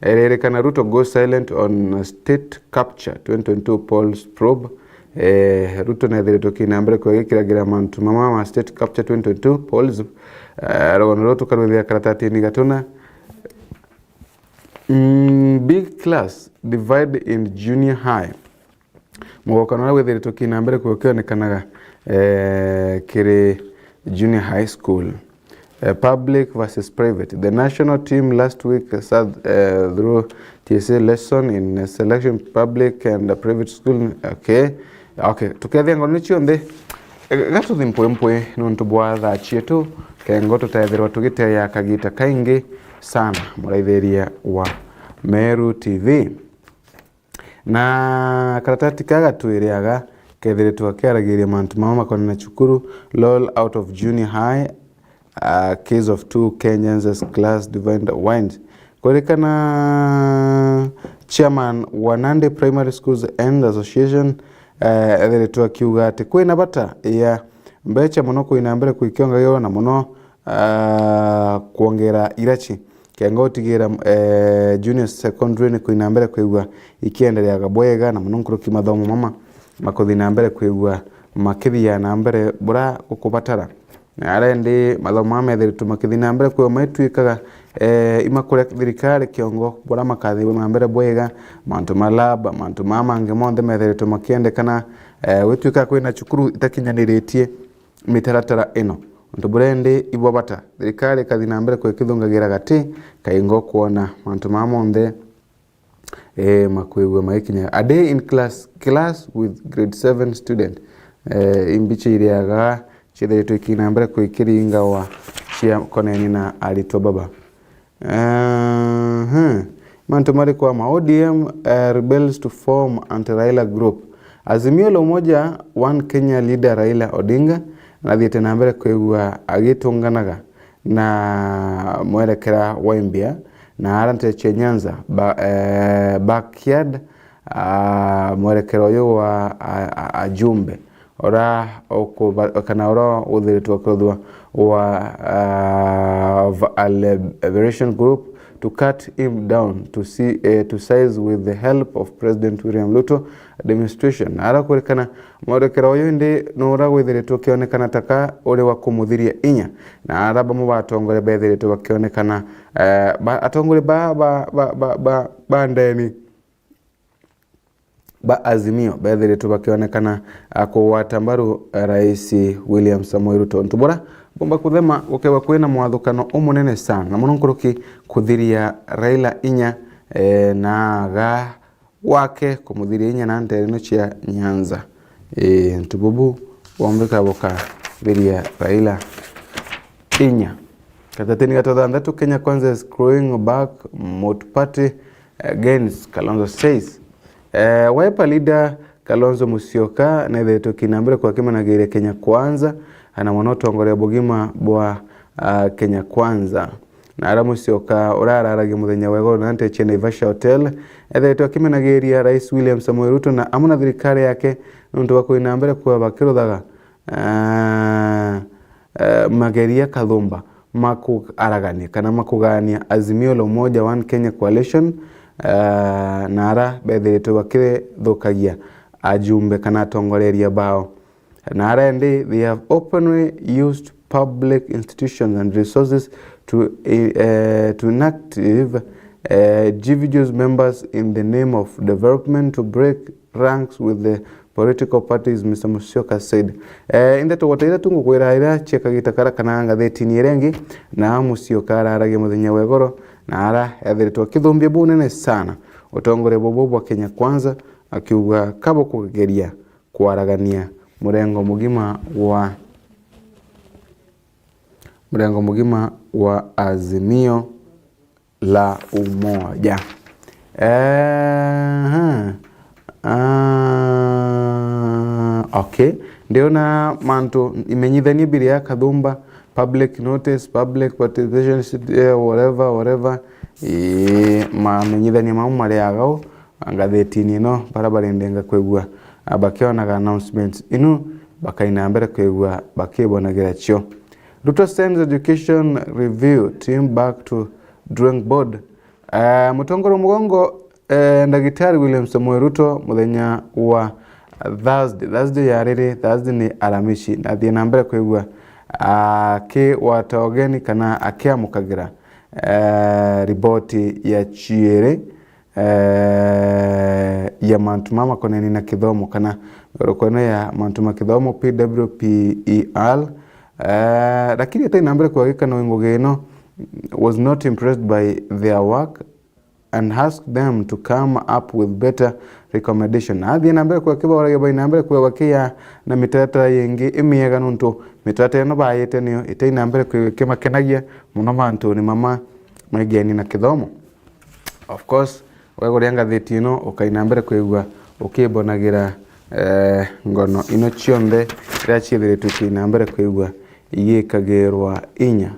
iririkana Ruto goes silent on state capture twenty twenty-two polls probe. Eh, Ruto nethiritwe kina mbere kwegikiragira mantu mama ma state capture twenty twenty-two polls. Eh, rugano ruu tukarwithia karatatini gatuna. Mm, big class divide in junior high. Mugokano uria withiritwe kina mbere kwio kionekanaga, eh, kiri junior high school. Eh, public versus private. The national team last week sat, eh, through T S A lesson in selection public and private school. Okay. Okay. Tukethia ngoni cionthe. Gatuthi mpwimpwi nontu bwa thaa cietu, kengo tutethirwa tugiteea kagita kaingi sana muraithiria wa Meru T V. Na karatati ka gatwiri aga kethiritwe akiaragiria mantu mama makonana na cukuru, lol out of junior high, uh, case of two Kenyans as class divided wines. Kuririkana chairman wa Nandi Primary Schools End Association, eh, ethiritwe akiuga ati kwina bata ya mbecha mono kuina mbere kuikiongagirwa na mono, ah, kwongera irachi. Kenga utigira, eh, junior secondary ni kuina mbere kwigua ikiendereaga bwega na mono nkuruki mathomo mama makuthi na mbere kwigua makithia na mbere bura gukubatara. Na aria indi mathomo mama methiritwe makithi na mbere kwigua maituikaga, eh, imakuria thirikari kiongo bura makathi na mbere bwega, mantu ma lab, mantu mama mangi monthe methiritwe makiendekana, eh, gwituika kwina cukuru itakinyaniritie mitaratara ino. Untu buria indi ibwa bata, thirikari ikathi na mbere kwikithungagira gati kaingo kwona mantu mama monthe, eh, makwigua magikinya. A day in class, class with grade seven student. Eh, imbicha iriaga ciethiritwe ikina mbere kwikiringawa cia koneni na aritwa baba. Ehe. Mantu mariku ama? O D M, eh, rebels to form anti-Raila group. Azimio la Umoja One Kenya leader Raila Odinga nathiite na mbere kwigua agitunganaga na mwerekera wa imbia na ara nteto cia Nyanza ba, eh, backyard, ah, mwerekera uyu wa, a, a, ajumbe ura ukuba-, kana ura uthiritwe kwithwa wa, ah, va-, a liberation group to cut him down to see, eh, to size with the help of President William Ruto administration. Na ara kurikana mwerekera uyu indi nura withiritwe ukionekana taka uri wa kumuthiria inya, na ara bamwe ba atongoria bethiritwe bakionekana, eh, ba, atongoria ba, ba, ba, ba, ba, ba ndeni ba Azimio bethiritwe bakionekana, ah, kugwata mbaru, eh, Rais William Samoei Ruto. Untu bura bumba kuthema gukethwa kwina mwathukano umunene sana, na mono nkuruki kuthiria Raila inya, eh, na aga gwake kumuthiria inya na nteere ino cia Nyanza. Ii, untu bubu bwombika bukathiria Raila inya. Gatatini ga twanthatu, Kenya Kwanza is clawing back Mut Party against Kalonzo says. Eh, Wiper leader Kalonzo Musyoka nethiritwe kina mbere kwa kimenagiria Kenya Kwanza, ana mono utongoria bugima bwa, ah, Kenya Kwanza. Na ara Musyoka urararagia muthenya wa igoro na nteto cia Naivasha Hotel, ethiritwe akimenagiria Rais William Samoei Ruto na amwe na thirikari yake nontu bwa kuina mbere kwa bakiruthaga, ah, eh, mageria kathumba ma kuaragania kana ma kugania Azimio la Umoja One Kenya Coalition, ah, na ara bethiritwe bakithukagia ajumbe kana atongoreria bao. Na ara indi, they have openly used public institutions and resources to, eh, to inactive, eh, individuals members in the name of development to break ranks with the political parties, Mister Musyoka said. Eh, inde tugota iria tungukwira iria cia kagita kara kana ngathetini iria ingi, na Musyoka araragia muthenya wa igoro, na ara ethiritwe akithumbia bunene sana utongoria bubu bwa Kenya Kwanza, akiuga kabo kugeria kwaragania murengo mugima wa, murengo mugima wa Azimio la Umoja. Ehe. Ah, okay. Ndiona mantu imenyithania biria kathumba, public notice, public participation, eh, whatever, whatever. Ii, mamenyithania mau mari agau ngathetini ino, bara barendenga kwigua, ah, bakionaga announcements inu, bakaina mbere kwigua bakibonagira cio. Ruto sends education review team back to drawing board. Eh, mutongoria mugongo, eh, Ndagitari William Samoei Ruto muthenya wa Thursday, Thursday ya riri, Thursday ni Aramisi, nathie na mbere kwigua akiwata ugeni kana akiamukagira, eh, riboti ya ciiri, eh, ya mantu mama makoneni na kithomo kana migoroko ino ya mantu ma kithomo, P W P E R. Eh, lakini atai na mbere kwagika na ngugi ino, was not impressed by their work. and ask them to come up with better recommendation. Athii na mbere kwithirwa akiboragia bai na mbere kwithirwa bakiya na mitaratara yingi imiega, nontu mitaratara ino bayite niyo itai na mbere kwithirwa ikimakenagia mono mantuni mama megeni na kithomo. Of course, weguria ngathiti ino ukai na mbere kwithirwa ukibonagira eh, ngono ino cionthe iria ciithiritwe ikai na mbere kwithirwa igikagirwa inya.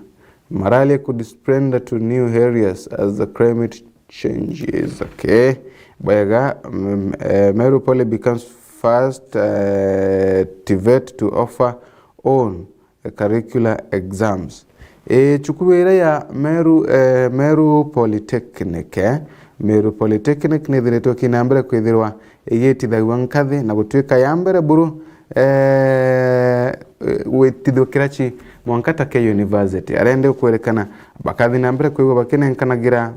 Malaria could spread to new areas as the climate changes. Okay. Bwega, mm, eh, Meru Poly becomes first eh, TVET to offer own curricular exams. Ii cukuru iria ya Meru, eh, Meru Polytechnic, eh, Meru Polytechnic nithiritwe ikai na mbere kwithirwa igitithagua nkathi na gutwika ya mbere buru eh, gwitithua kirachi mwanka ta kia university. Aria ndi kwerekana bakathi na mbere kwithirwa bakinenkanagira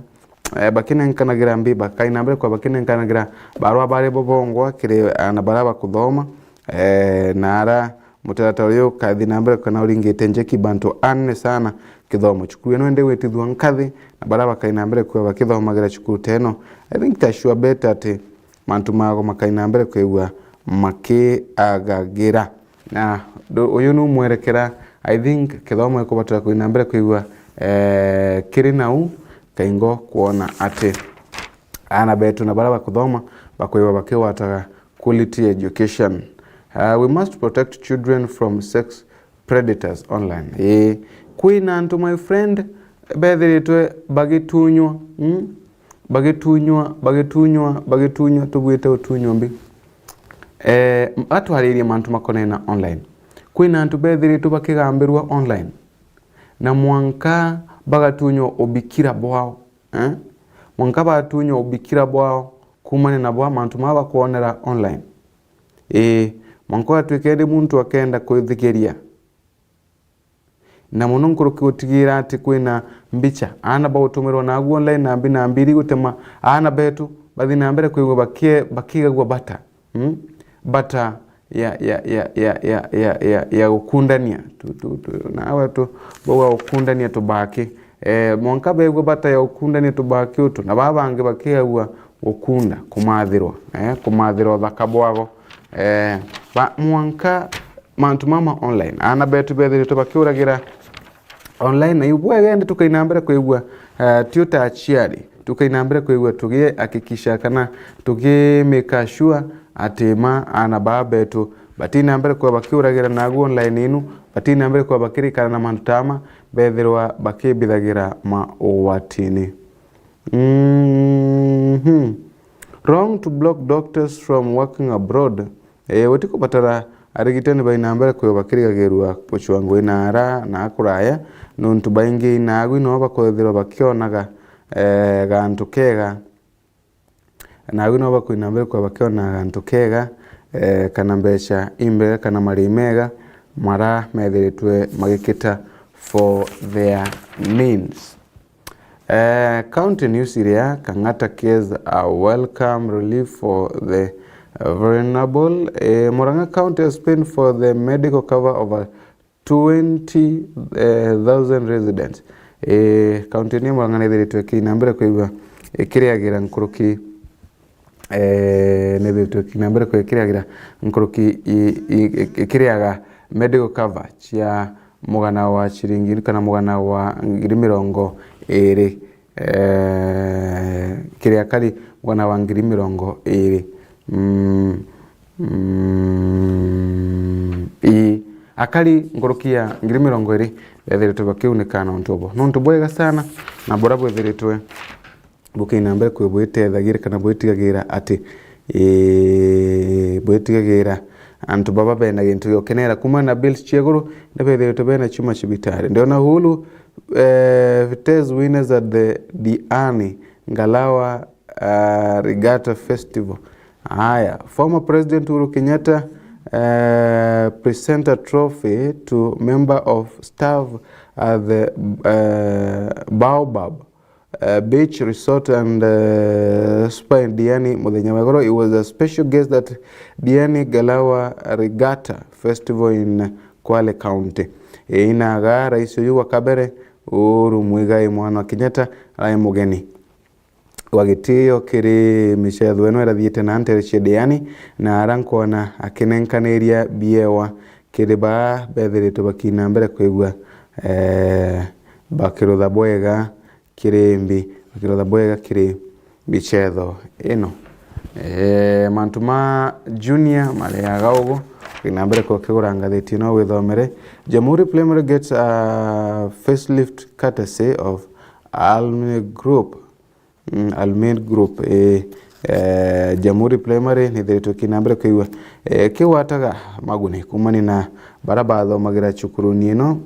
eh, bakinenkanagira mbi, bakai na mbere kwithirwa bakinenkanagira barua bari bo bongwa kiri ana baria bakuthoma eh, na ara mutaratara uyu ukathi na mbere kana uringite njeki bantu anene sana kithomo. Cukuru ino indi gwitithua nkathi na baria bakai na mbere kwithirwa bakithomagira cukuru ta ino. I think ta sure bet ati mantu mago makai na mbere kwithirwa makiagagira. Na ndu-, uyu ni mwerekera, I think, kithomo gikubatara kuthi na mbere kwithirwa eh, kiri nau kaingo kwona ati ana betu na baria bakuthoma bakwithirwa bakigwataga quality education. Uh, we must protect children from sex predators online. Ii, kwina antu, my friend, bethiritwe bagitunywa, mm? Bagitunywa, bagitunywa, bagitunywa, tubwite utunywa mbi. Eh, atwaririe mantu makonena online. Kwina antu bethiritwe bakigambirua online, na mwanka bagatunywa ubikira bwao, eh? Mwanka batunywa ubikira bwao kumania na bwa mantu maa bakwonera online. Ii, mwanka ugatwika indi muntu akenda kwithikiria. Na mono nkuruki gutigira ati kwina mbicha, ana bagutumirwa nagu online na mbi na mbiri gutema ana betu bathi na mbere kwigua bakie-, bakigagua bata. Mm? Bata ya, ya, ya, ya, ya, ya, ya, ya gukundania. Tu, tu, tu, nawe tu, bauga gukundania tubaki. Eh, mwanka begua bata ya gukundania tubaki utu, na baa bangi bakigagua gukunda, kumathirwa, eh, kumathirwa uthaka bwago. Eh, ba, mwanka mantu mama online. Ana betu bethiritwe bakiuragira online, na iu bwega indi tukai na mbere kwigua, eh, tio ta aciari, tukai na mbere kwigua tugihakikisha kana tugi make sure ati ma ana baa betu bati na mbere kwa bakiuragira nagu online inu, bati na mbere kwa bakirikana na mantu ta ama, bethirwa bakibithagira maugwatini. Mhm. Wrong to block doctors from working abroad. Eh, gutikubatara arigitani bai na mbere kwithirwa bakirigagirua gucua ngugi na ara na akuraya, nontu baingi naagu no bakwithirwa bakionaga, eh, gantu kega. Naagu no bakwina mbere kwithirwa bakionaga gantu kega, eh, kana mbeca imbega, kana marii mega mara methiritwe magikita for their means. Eh, county news iria, Kang'ata cares a welcome relief for the vulnerable. Eh, Murang'a County has paid for the medical cover of a twenty thousand residents. Eh, county ni Murang'a nithiritwe ikiina mbere kwigua ikiriagira nkuruki eh, nithiritwe ikiina mbere kwikiriagira nkuruki i, i, i, ikiriaga medical cover cia mugana wa ciringi kana mugana wa ngiri mirongo iri, eh, kiri akari mugana wa ngiri mirongo iri. Mm, mm, i, akari nkuruki ya ngiri mirongo iri bethiritwe bakiunika na untu ubo. Ni untu bwega sana na buria bwithiritwe bukiina mbere kwi bwitethagira kana bwitigagira ati, ii, bwitigagira antu baba bena gintu gia gukenera. Kuuma na bills cia iguru, ni bethiritwe bena chuma cibitari. Ndiona Uhuru, eh, Vitez winners at the Diani Ngalawa, uh, Regatta Festival. Haya, former President Uhuru Kenyatta, uh, present a trophy to member of staff at the, uh, Baobab uh, Beach Resort and, uh, Spa in Diani muthenya wa igoro. He was a special guest at Diani Ngalawa Regatta Festival in Kwale County. Inaga rais uyu wa kabere Uhuru Muigai mwana wa Kenyatta arai mugeni. wa gitio kiri micetho ino irathiite na ntere cia Diani, na ara nkwona akinenkaniria biewa kiri baa bethiritwe bakina mbere kwigua, eh, bakirutha bwega kiri mbi, bakirutha bwega kiri micetho ino. Eh, mantu ma junior mariaga ugu, kina mbere kwa kigura ngathiti ino withomere. Jamhuri Primary gets a facelift courtesy of Alumni Group. Mm, Almin Group, eh, eh, Jamhuri Primary nithiritwe kina mbere kwigua, eh, kigwataga maguni kumania na bara bathomagira cukuruni ino.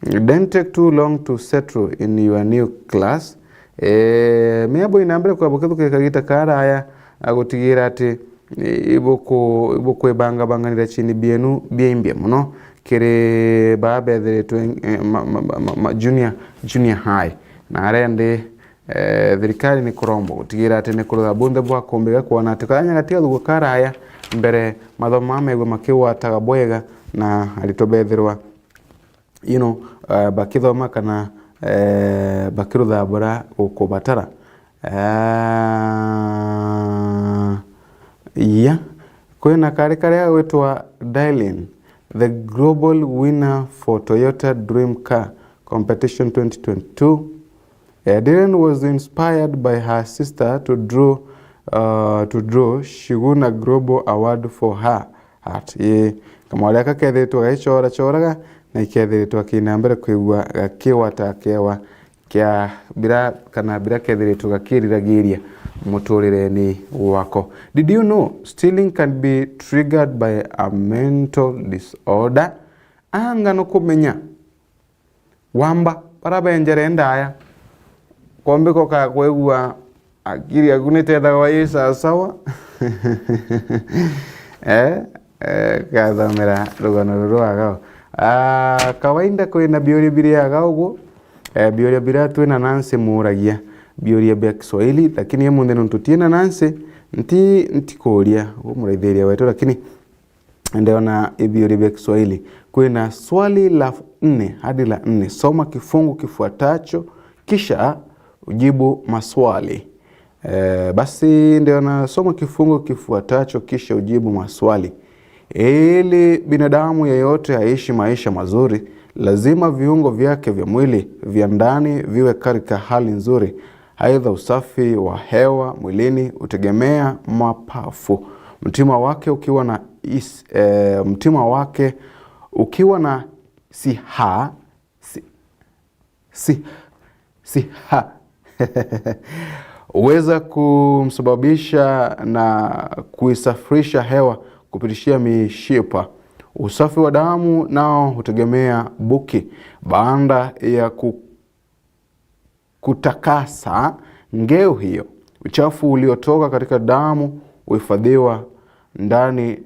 Don't take too long to settle in your new class. Eh, miambo ina mbere kwa bukithukia kagita karaya, a gutigira ati, eh, ibuku-, ibukwibanga banganira chini bienu bia imbia muno kiri baa bethiritwe, eh, ma, ma, ma, ma, ma, junior, junior high. Na arendi Eh, thirikari ni kuromba gutigira ati ni kurutha bunthe bwa kumbika kwona ati kanya gatigathugwa karaya mbere mathomo aa megwe makigwataga bwega na aritwa bethirwa, you know, eh, bakithoma kana, eh, bakirutha bura gukubatara. Eh, iya, kwina kari karia gwitwa Dial-In, the global winner for Toyota Dream Car Competition twenty twenty-two. Eh, Dylan was inspired by her sister to draw, uh, to draw. She won a global award for her art. Ii, kamwari aka kethiritwe gaichora choraga na ikethiritwe akina mbere kwigua gakiwa ta kewa kia bira kana bira kethiritwe gakiriragiria muturireni wako. Did you know stealing can be triggered by a mental disorder? Anga nukumenya wamba, bara benjere ndaya, kombika ukakwigua akiri yaku nitethagwa yi sawasawa. Eh, eh, gathomera rugano ruru agao. Ah, kawaida kwina biuria biri agao uguo, eh, biuria bira twina Nancy muragia, biuria bia Kiswahili, lakini emunthi nontu tiina Nancy, nti, ntikuria, uguo muraithiria wetu, lakini Ndeona ibiuria bia Kiswahili. Kwina swali la nne hadi la nne. Soma kifungu kifuatacho, kisha ujibu maswali. Eh, basi ndeona soma kifungu kifuatacho, kisha ujibu maswali. Ili binadamu yeyote aishi maisha mazuri, lazima viungo vyake vya mwili vya ndani viwe katika hali nzuri. Aidha, usafi wa hewa mwilini hutegemea mapafu. Mtima wake ukiwa na is-, eh, mtima wake ukiwa na siha, si-, si-, siha, huweza kumsababisha na kuisafirisha hewa kupitishia mishipa. Usafi wa damu nao hutegemea buki. Baada ya ku-, kutakasa ngeu hiyo. Uchafu uliotoka katika damu huhifadhiwa ndani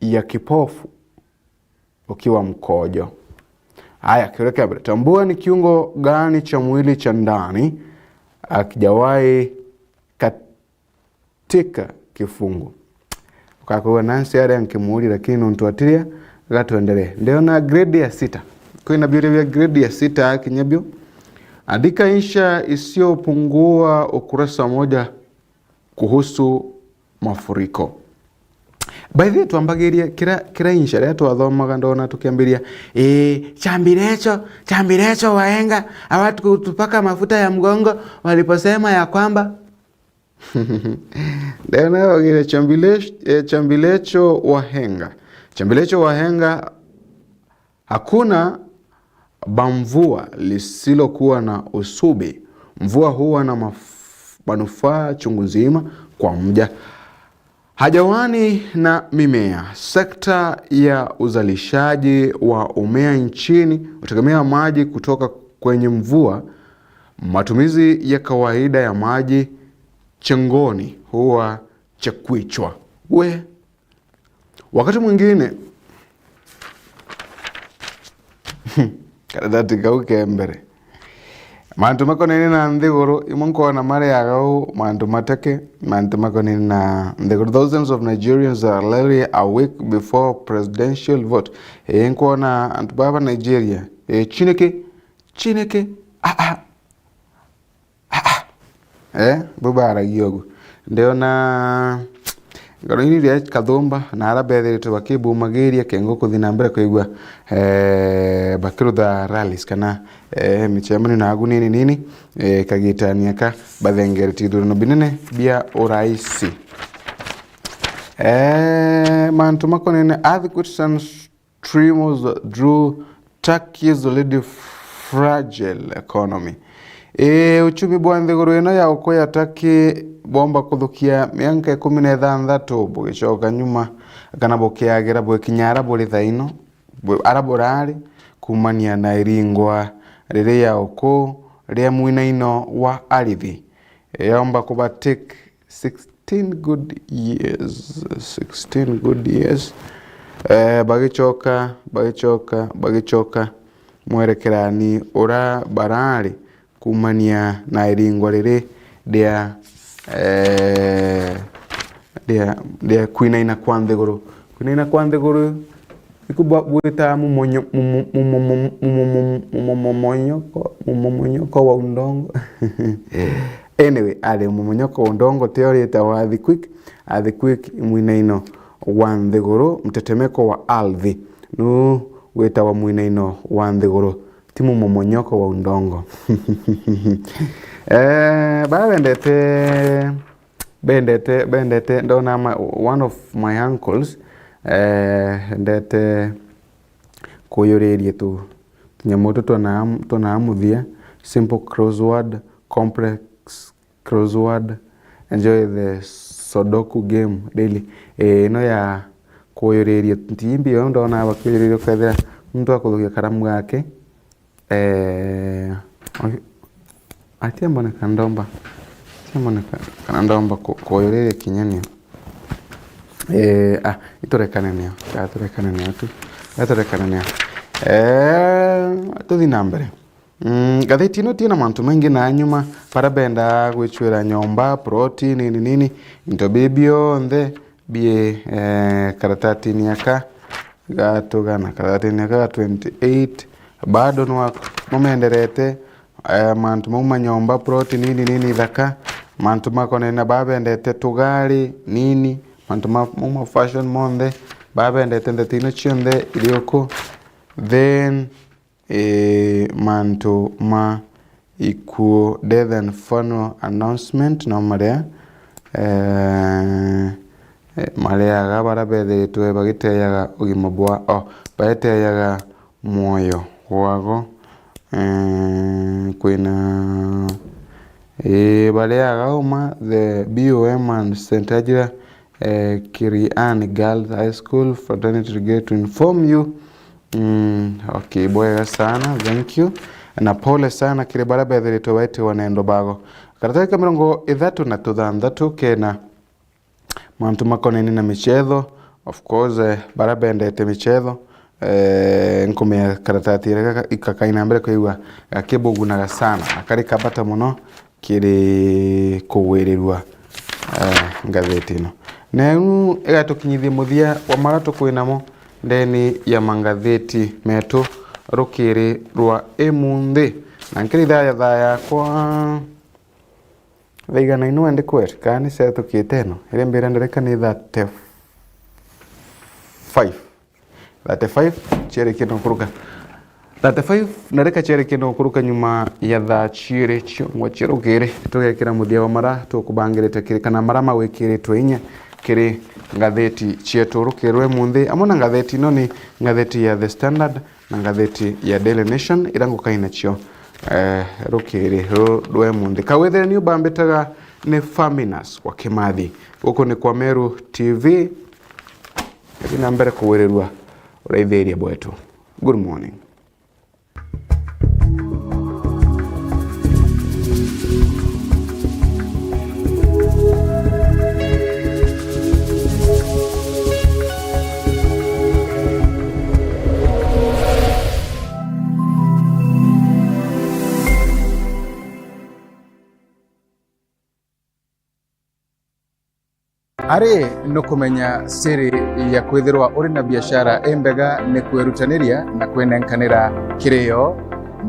ya kipofu ukiwa mkojo. Haya, kiuria kia mbere, tambua ni kiungo gani cha mwili cha ndani hakijawahi kat-, tika kifungu. Ukakwigua Nancy aria nkimuuria, lakini nontu atiria, gatwenderee. Ndeona grade ya sita. Kwina biuria bia grade ya sita kinya bio. Andika insha isiyopungua ukurasa moja kuhusu mafuriko. By the way, twambagiria kira, kira insha riria twathomaga, ndona tukiambiria, "Ii, chambire cho, chambire cho wahenga, hawatupaka mafuta ya mgongo waliposema ya kwamba." Ndena ogire chambilecho, eh, chambilecho wahenga. Chambilecho wahenga, hakuna bamvua lisilokuwa na usubi. Mvua huwa na maf-, manufaa chungu nzima kwa mja. Hajawani na mimea. Sekta ya uzalishaji wa umea nchini hutegemea maji kutoka kwenye mvua. Matumizi ya kawaida ya maji chengoni huwa cha kwichwa. We, wakati mwingine, karatathi kau ke mbere. Mantu makonainie na nthiguru, imwe nkona mari agau, mantu mateke, mantu makonainie na nthiguru. Thousands of Nigerians are literally awake before presidential vote. Ii, nkona antu baba Nigeria. Ii, Chineke, Chineke, ah, ah. Ah, ah. Eh, bubaragia ugu. Ndiona ngoro ini ria Kathumba na ara bethiritwe bakibumagiria kengo kuthi na mbere kwigua, eh, bakirutha rallies kana, eh, micemanio na agu nini nini, eh, kagitania ka bathengeretie ithurano binene bia uraisi. Eh, mantu makonene earthquakes and tremors drew Turkey's already fragile economy. Ii, uchumi bwa nthiguru ino ya uku ya Turkey bwomba kuthukia mianka ikumi na ithanthatu bugicoka nyuma, kana bukiagira bwikinya ara buri thaino, bu-, ara burari kumania na iringwa riri ya uku ria mwinaino wa arithi. Yomba kuba take sixteen good years, sixteen good years, eh, bagicoka, bagicoka, bagicoka mwerekerani ura barari kumania na iringwa riri ria, eh, ria, ria kwinaina kwa nthiguru. Kwinaina kwa nthiguru, iku bwa-, bwita mumonyo-, mumo-, mumo-, mumomonyoko, mumomonyoko wa undongo. Anyway, ari mumonyoko wa undongo, tio rita wa earthquake, earthquake i mwinaino wa nthiguru, mtetemeko wa ardhi, nu witawa mwinaino wa nthiguru, ti mumomonyoko wa undongo. Eh, bara bendete, bendete, bendete, ndona ma-, one of my uncles, eh, endete kuyuriria tu, tunyamu tu twana, twana muthia, simple crossword, complex crossword, enjoy the Sudoku game daily. Eh, ino ya kuyuriria ntimbi yo ndona bakiyuriria ukethira muntu akuthukia karamu gake, eh, atiamboneka ndomba, atiamboneka kana ndomba ku-, kuyuriria kinya nio. Eh, ah, iturekane nio, ah, turekane nio tu, ah, turekane nio. Eh, tuthi na mbere. Mm, ngatheti ino tina mantu maingi na nyuma, bara benda gwicwira nyomba, ploti, nini nini, into bi bionthe bi, eh, karatatini aka gatugana, karatatini aka ga twenty-eight, bado nwa-, numenderete, eh, mantu mau ma nyomba, ploti, nini nini, ithaka, mantu makonene babendete tugari, nini, mantu ma-, mau ma fashion monthe, babendete ndeto ino cionthe iri uku. Then, Ii, mantu ma ikuo, death and funeral announcement, no maria, eh, eh, mariaga bara bethiritwe bagiteaga ugima bwa, oh, baeteaga mwoyo gwago. Eh, kwina, ii, bariaga uma, the B O M and Saint Angela, eh, Kiriani Girls High School fraternity regret to inform you. Mm, okay, bwega sana, thank you. Na pole sana kiri baria bethiritwe baitiwa na endo bago. Karatathi ka mirongo ithatu na tuthanthatu kena mantu makonene na michetho. Of course, eh, baria bendete michetho, eh, nkumenya karatathi gaka ikakaina mbere kwigua gakibugunaga sana. Akari kabata muno kiri kugwirirua, eh, ngatheti ino. Neu igatukinyithia muthia wa maria tukwinamo ndeni ya mangatheti metu rukiri rwa imunthi. Na nkiri thaya thaya yakwa, thaa igana ino endi kweri, kana ni setukite ino, iria mbira ndarika ni thirty-five. Thirty-five ciarikia no kuruka. Thirty-five na reka ciarikia no kuruka nyuma ya thaa ciiri ciongwa cia rukiri, tugekira muthia wa mara tukubangirite kiri kana mara magwikiritwe inya kiri ngatheti cietu rukiri rwa imunthi, amwe na ngatheti ino ni ngatheti ya The Standard na ngatheti ya Daily Nation, ira ngukai nacio, eh, rukiri ruru rwa imunthi. Kawithire ni ubambitaga ni Faminas wa Kimathi. Guku ni kwa Meru T V. Kathi na mbere kuwirirua uraithiria bwetu. Good morning. Ari nukumenya siri ya kwithirwa uri na biashara imbega ni kwirutaniria na kwinenkanira kirio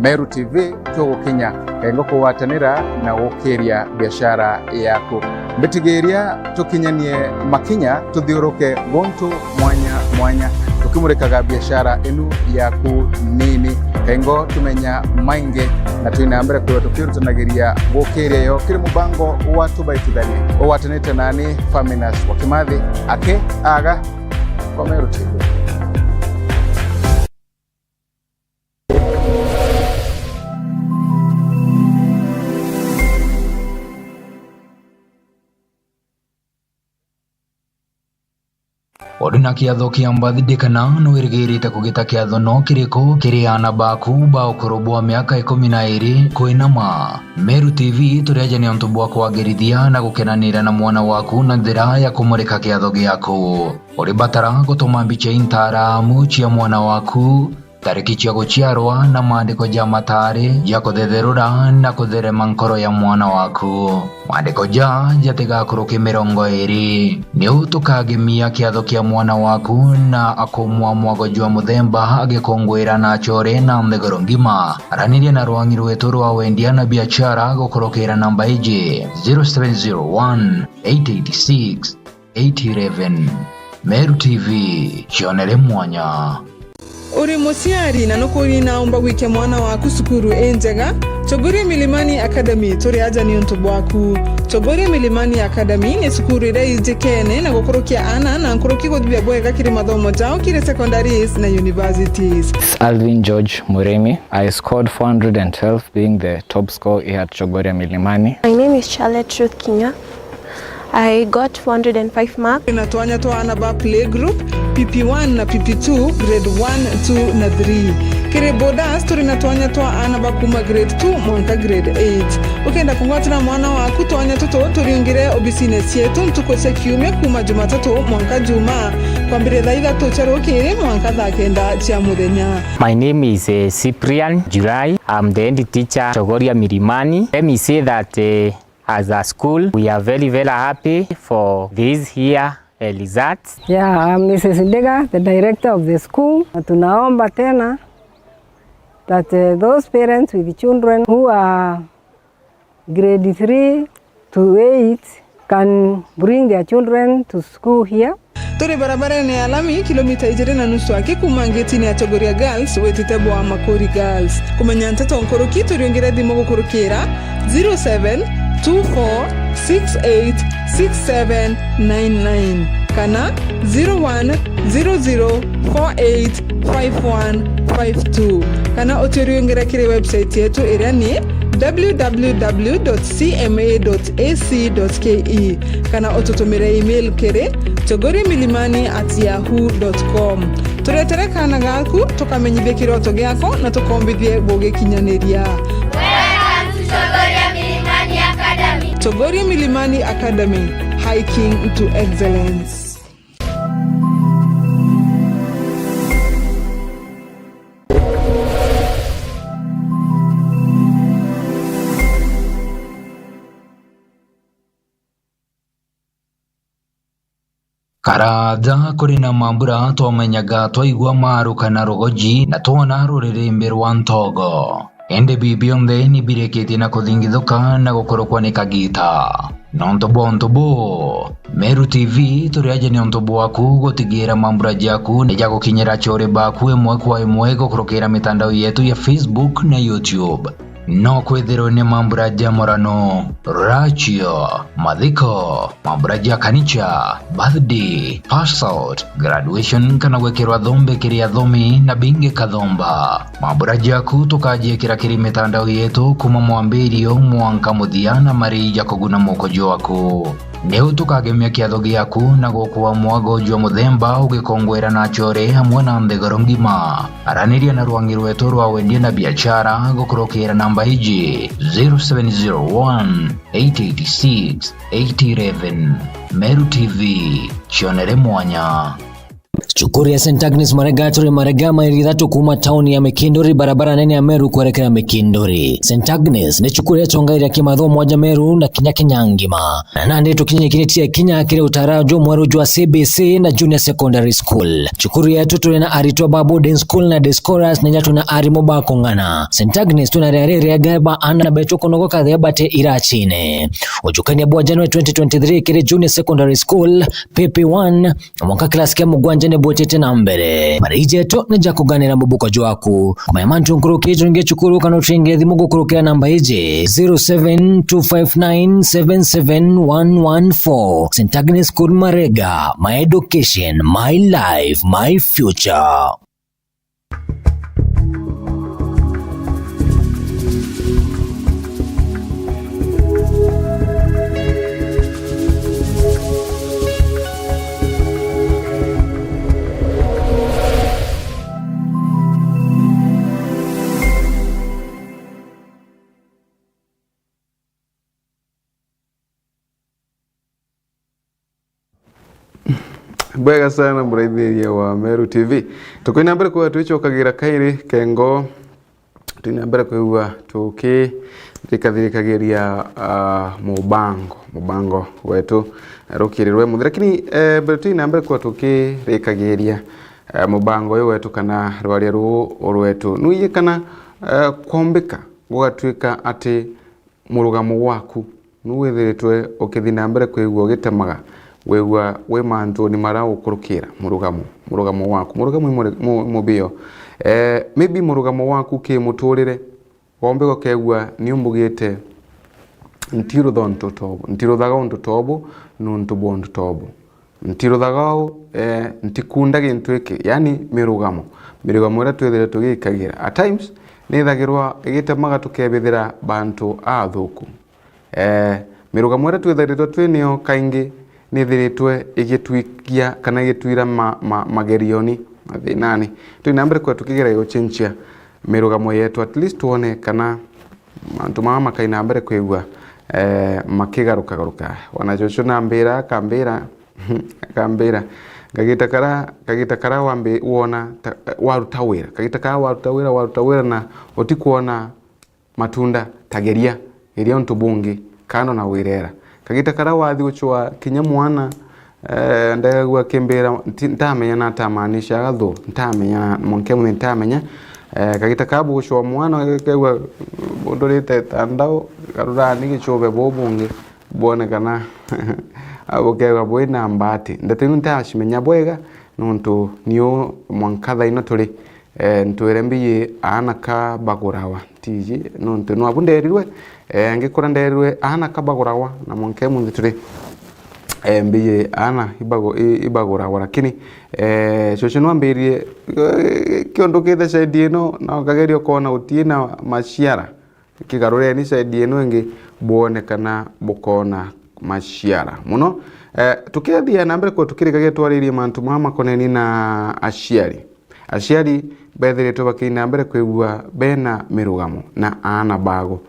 Meru T V tugukinya, kengo kugwatanira na gukiria biashara yaku. Mbitigiria tukinyanie makinya, tuthiuruke guntu mwanya mwanya, tukimurikaga biashara inu yaku nini. Kengo tumenya maingi, na twina mbere kwithirwa tukirutanagiria gukiria yo kiri mubango wa Tubaitithanie. Ugwatanite nani Faminas wa Kimathi, aki aga kwa Meru T V. Uri na kiatho kia birthday kana nwirigirite kugita kiatho no kiriku kiri aana baku ba ukuru bwa miaka ikumi na iri kwinama? Meru T V turi aja ni untu bwa kwagirithia na gukenanira na mwana waku na njira ya kumurika kiatho giaku. Uribatara gutuma mbicha intaramu cia mwana waku, tariki cia guciarwa na maandiko ja mataari ja kuthetherura na kutherema nkoro ya mwana waku. Maandiko ja jatigakuruke mirongo iri. Niu tukagemia kiatho kia mwana waku na akumwa mwago jwa muthemba agikunguira na achore na nthiguru ngima. Araniria na rwangi rwetu rwa wendia na biachara gukurukira namba iji, zero seven zero one, eight eight six, eight eleven. Meru T V, cionere mwanya. Uri muciari na nukuuri na umba gwikia mwana waku cukuru injega? Chogoria Milimani Academy turi aja ni untu bwaku. Chogoria Milimani Academy ni cukuru iria ijikene na gukurukia aana na nkuruki guthithia bwega kiri mathomo jao kiri secondaries na universities. It's Alvin George Murimi. I scored four hundred and twelve, being the top score here at Chogoria Milimani. My name is Charlotte Ruth Kinya. I got four hundred and five marks. Turi na twanya twa aana ba playgroup, P P one na P P two, grade one, two na three. Kiri boarders, turi na twanya twa aana ba kuuma grade two mwanka grade eight. Ukenda kungwatira mwana waku twanya tutu, turiungire obisine cietu ntuku cia kiumia kuuma Jumatatu mwanka Juma, kwambiria thaa ithatu cia rukiri mwanka thaa kenda cia muthenya. My name is, eh, Cyprian July. I'm the head teacher, Chogoria Milimani. Let me say that, eh, as a school, we are very, very happy for this year, eh, results. Yeah, I'm Missus Ndega, the director of the school. Na tunaomba tena that, eh, those parents with children who are grade three to eight can bring their children to school here. Turi barabarene ya lami, kilomita ijiri na nusu aki kuuma ngetine ya Chogoria Girls witite bwa Makuri Girls. Kumenya nteto nkuruki, turiungire thimu gukurukira zero seven two four six eight six seven nine nine kana zero one zero zero four eight five one five two, kana uturiungire kiri website yetu iria ni w w w dot c m a dot a c dot k e, kana ututumire email kiri chogoria milimani at yahoo dot com. Turetere kaana gaku, tukamenyithie kiroto giako na tukombithie gugikinyaniria. Welcome to Chogoria Milimani Academy. Chogoria Milimani Academy, hiking to excellence. Karaaja kuri na mambura twamenyaga twaigua maaru kana rugoji na twona ruririmbi rwa ntogo. Indi bii bionthe ni birikitie na kuthingithuka na gukurukwa ni kagiita. Nontu bwa untu buu, Meru T V turi aja ni untu bwaku gutigiira mambura jaku ni jagukinyira achore baku imwe kwa imwe gukurukira mitandao yetu ya Facebook na YouTube. No kwithirwe ni mambura ja murano, rachio, mathiko, mambura ja kanicha, birthday, pass out, graduation kana gwikirwa thombe kiri athomi na bingi kathomba. Mambura jaku tukajiikira kiri mitandao yetu kuuma mwambirio mwanka muthia na marii ja kuguna muko jwaku. Niu tukagemia kiatho giaku na gukua mwago jwa muthemba ugikongwera na achore amwe na nthiguru ngima. Araniria na rwangi rwetu rwa wendia na biachara gukurukira namba iji, zero seven zero one, eight eight six, eight eleven. Meru T V, cionere mwanya. Cukuru ya Saint Agnes Marega turi Marega, mairi ithatu kuuma tauni ya Mikinduri, barabara nene ya Meru kwerekera Mikinduri. Saint Agnes ni cukuru ya chongaira kimathomo aja Meru na kinya Kenya ngima. Na nandi tukinyikiritie kinya kiri utara jumweru jwa C B C na Junior Secondary School. Cukuru yetu turi na aritwa ba boarding school na day scholars, na inya turi na arimu ba kung'ana. Saint Agnes tuna riari riega ba ana betu kunogoka thea bate irachine. Ujukania bwa January twenty twenty-three kiri Junior Secondary School, P P one, mwanka class kia mugwanja ni bwitite na mbere. Mariji jetu ni ja kuganira mubuko jwaku. Kumenya mantu nkuruki, turinge cukuru kana uturinge thimu gukurukira namba iji, zero seven two five nine seven seven one one four. Saint Agnes School Marega, my education, my life, my future. Bwega sana, muraithiria wa Meru T V. Tukwina mbere kwa twicokagira kairi kengo. Twina mbere kwigua tukirikathirikagiria, ah, mubango, mubango wetu, eh, rukirirwe muthi. Lakini, eh, mbere twina mbere kwa tukirikagiria, eh, mubango uyu wetu kana rwaria ruu rwetu, nuiye kana, eh, kwombika gugatwika ati murugamo gwaku nu withiritwe ukithi na mbere kwigua ugitemaga, wigua wi mantuni mara ukurukira murugamo, murugamo gwaku, murugamo i muri-, mu-, mubio. Eh, maybe murugamo gwaku ki muturire, wombe gukegua ni umbugite, ntirutha untu tobu, ntiruthaga untu tobu, nuntu bwa untu tobu. Ntiruthaga uu, eh, ntikunda gintu giki, yani mirugamo. Mirugamo iria twithire tugikagira. At times, nithagirwa igitemaga tukebithira bantu athuku. Eh, mirugamo iria twithiritwe twi nio kaingi nithiritwe igitwikia kana igitwira ma-, ma-, magerioni, mathinani. Twina mbere kwa tukigera gucenjia mirugamo yetu, at least twone kana mantu mama makaina mbere kwigua, eh, makigarukagaruka. Wana cucu nambira, akambira, akambira, kagita kara, kagita kara wambi-, wona ta, waruta wira. Kagita kara waruta wira, waruta wira na utikwona matunda, ta geria, geria untu bungi, kando na wirera. Kagita kara wathi gucwa kinya mwana, eh, ndegagua kimbira, nti-, ntamenya na atamaanishaga thu, ntamenya na, mwanke muthi ntamenya. Eh, kagita ka bugucwa mwana, kegua bundurite ta ndau, garurani gichube buu bungi, bwone kana bukegua bwina mbati. Ndeto inu ntacimenya bwega, nuntu niu mwanka thaino turi, eh, ntwire mbiyi aana ka bagurawa. Tiji, nuntu nwabu nderirwe, eh, ngikura nderirwe aana ka bagurawa, na mwanka munthi turi, eh, mbiyi aana ibagu-, i-, ibagurawa. Lakini, eh, cucu nwambirie, eh, kiondu kithe side ino, na ukageria ukona utina maciara. Kigarureni side ino ingi, bwone kana bukona maciara muno. Eh, tukethia na mbere kwa tukirikagia twaririe mantu mama makoneni na aciari. Aciari bethiritwe bakiina mbere kwigua bena mirugamo na aana bago.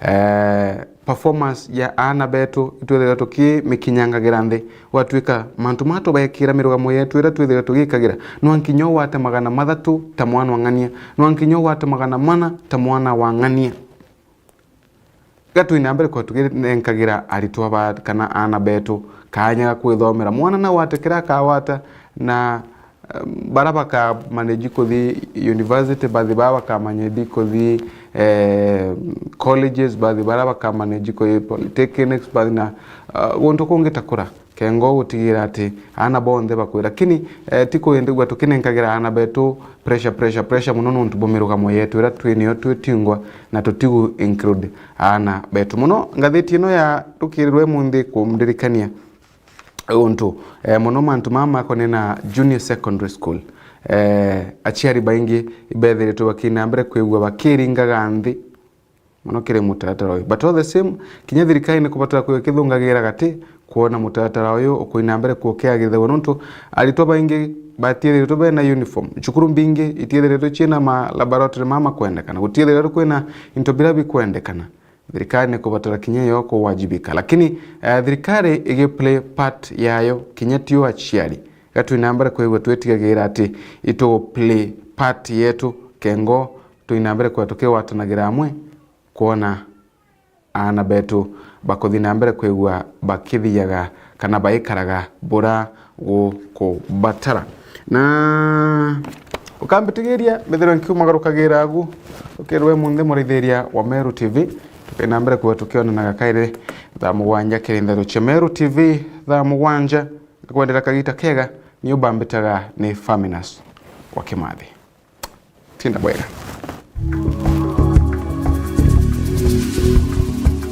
Eh, performance ya aana betu itwithirwa tukimikinyangagira nthi, gwatuika mantu maa tubekira mirugamo yetu iria twithirwa tugikagira, nwa nkinya ugwate magana mathatu ta mwana wa ng'ania, nwa nkinya ugwate magana mana ta mwana wa ng'ania. Ga twina mbere kwa tuginenkagira aritwa ba, kana aana betu kaanya ga kwithomera. Mwana na wate kira akawata na, eh, bara baka manage kuthi university, bathi bara baka manage kuthi, eh, colleges, bathi bara baka manage kuthi polytechnics, bathi na, eh, guntu kungi ta kura. Kengo gutigira ati aana bonthe bakwi. Lakini, eh, ti kwindigua tukinenkagira aana betu pressure, pressure, pressure muno nuntu bwa mirugamo yetu iria twi niyo twitingwa na tutigu include aana betu. Muno ngathiti ino ya rukirirwe munthi kumndirikania untu, eh, muno mantu mama makone na junior secondary school. Eh, aciari baingi ibethiritwe bakina mbere kwigua bakiringaga nthi muno kiri mutaratara uyu. But all the same, kinya thirikari ni kubatara kwigua ikithungagira gati kwona mutaratara uyu ukuina mbere kukiagithagwa, nuntu aritwa baingi batiethiritwe bena uniform. Cukuru mbingi itiethiritwe ciina ma laboratory mama kwendekana. Gutiethiritwe kwina into biria bikwendekana. Thirikari ni kubatara kinya yo kuwajibika. Lakini, eh, thirikari igi play part yayo, kinya tio aciari. Ga twina mbere kwigua twitigagira ati itu play part yetu kengo twina mbere kwigua tukigwatanagira amwe kwona aana betu bakuthi na mbere kwigua bakithiaga kana baikaraga bura gukubatara. Na ukambitigiria mbithirwe nkiumagarukagira agu ukirwe munthi murithiria wa Meru T V. Tukina mbere kwigua tukionanaga kairi thaa mugwanja kiri ntheto cia Meru T V thaa mugwanja. Ngakwendera kagita kega, ni ubambitaga ni Faminas wa Kimathi. Tinda bwega.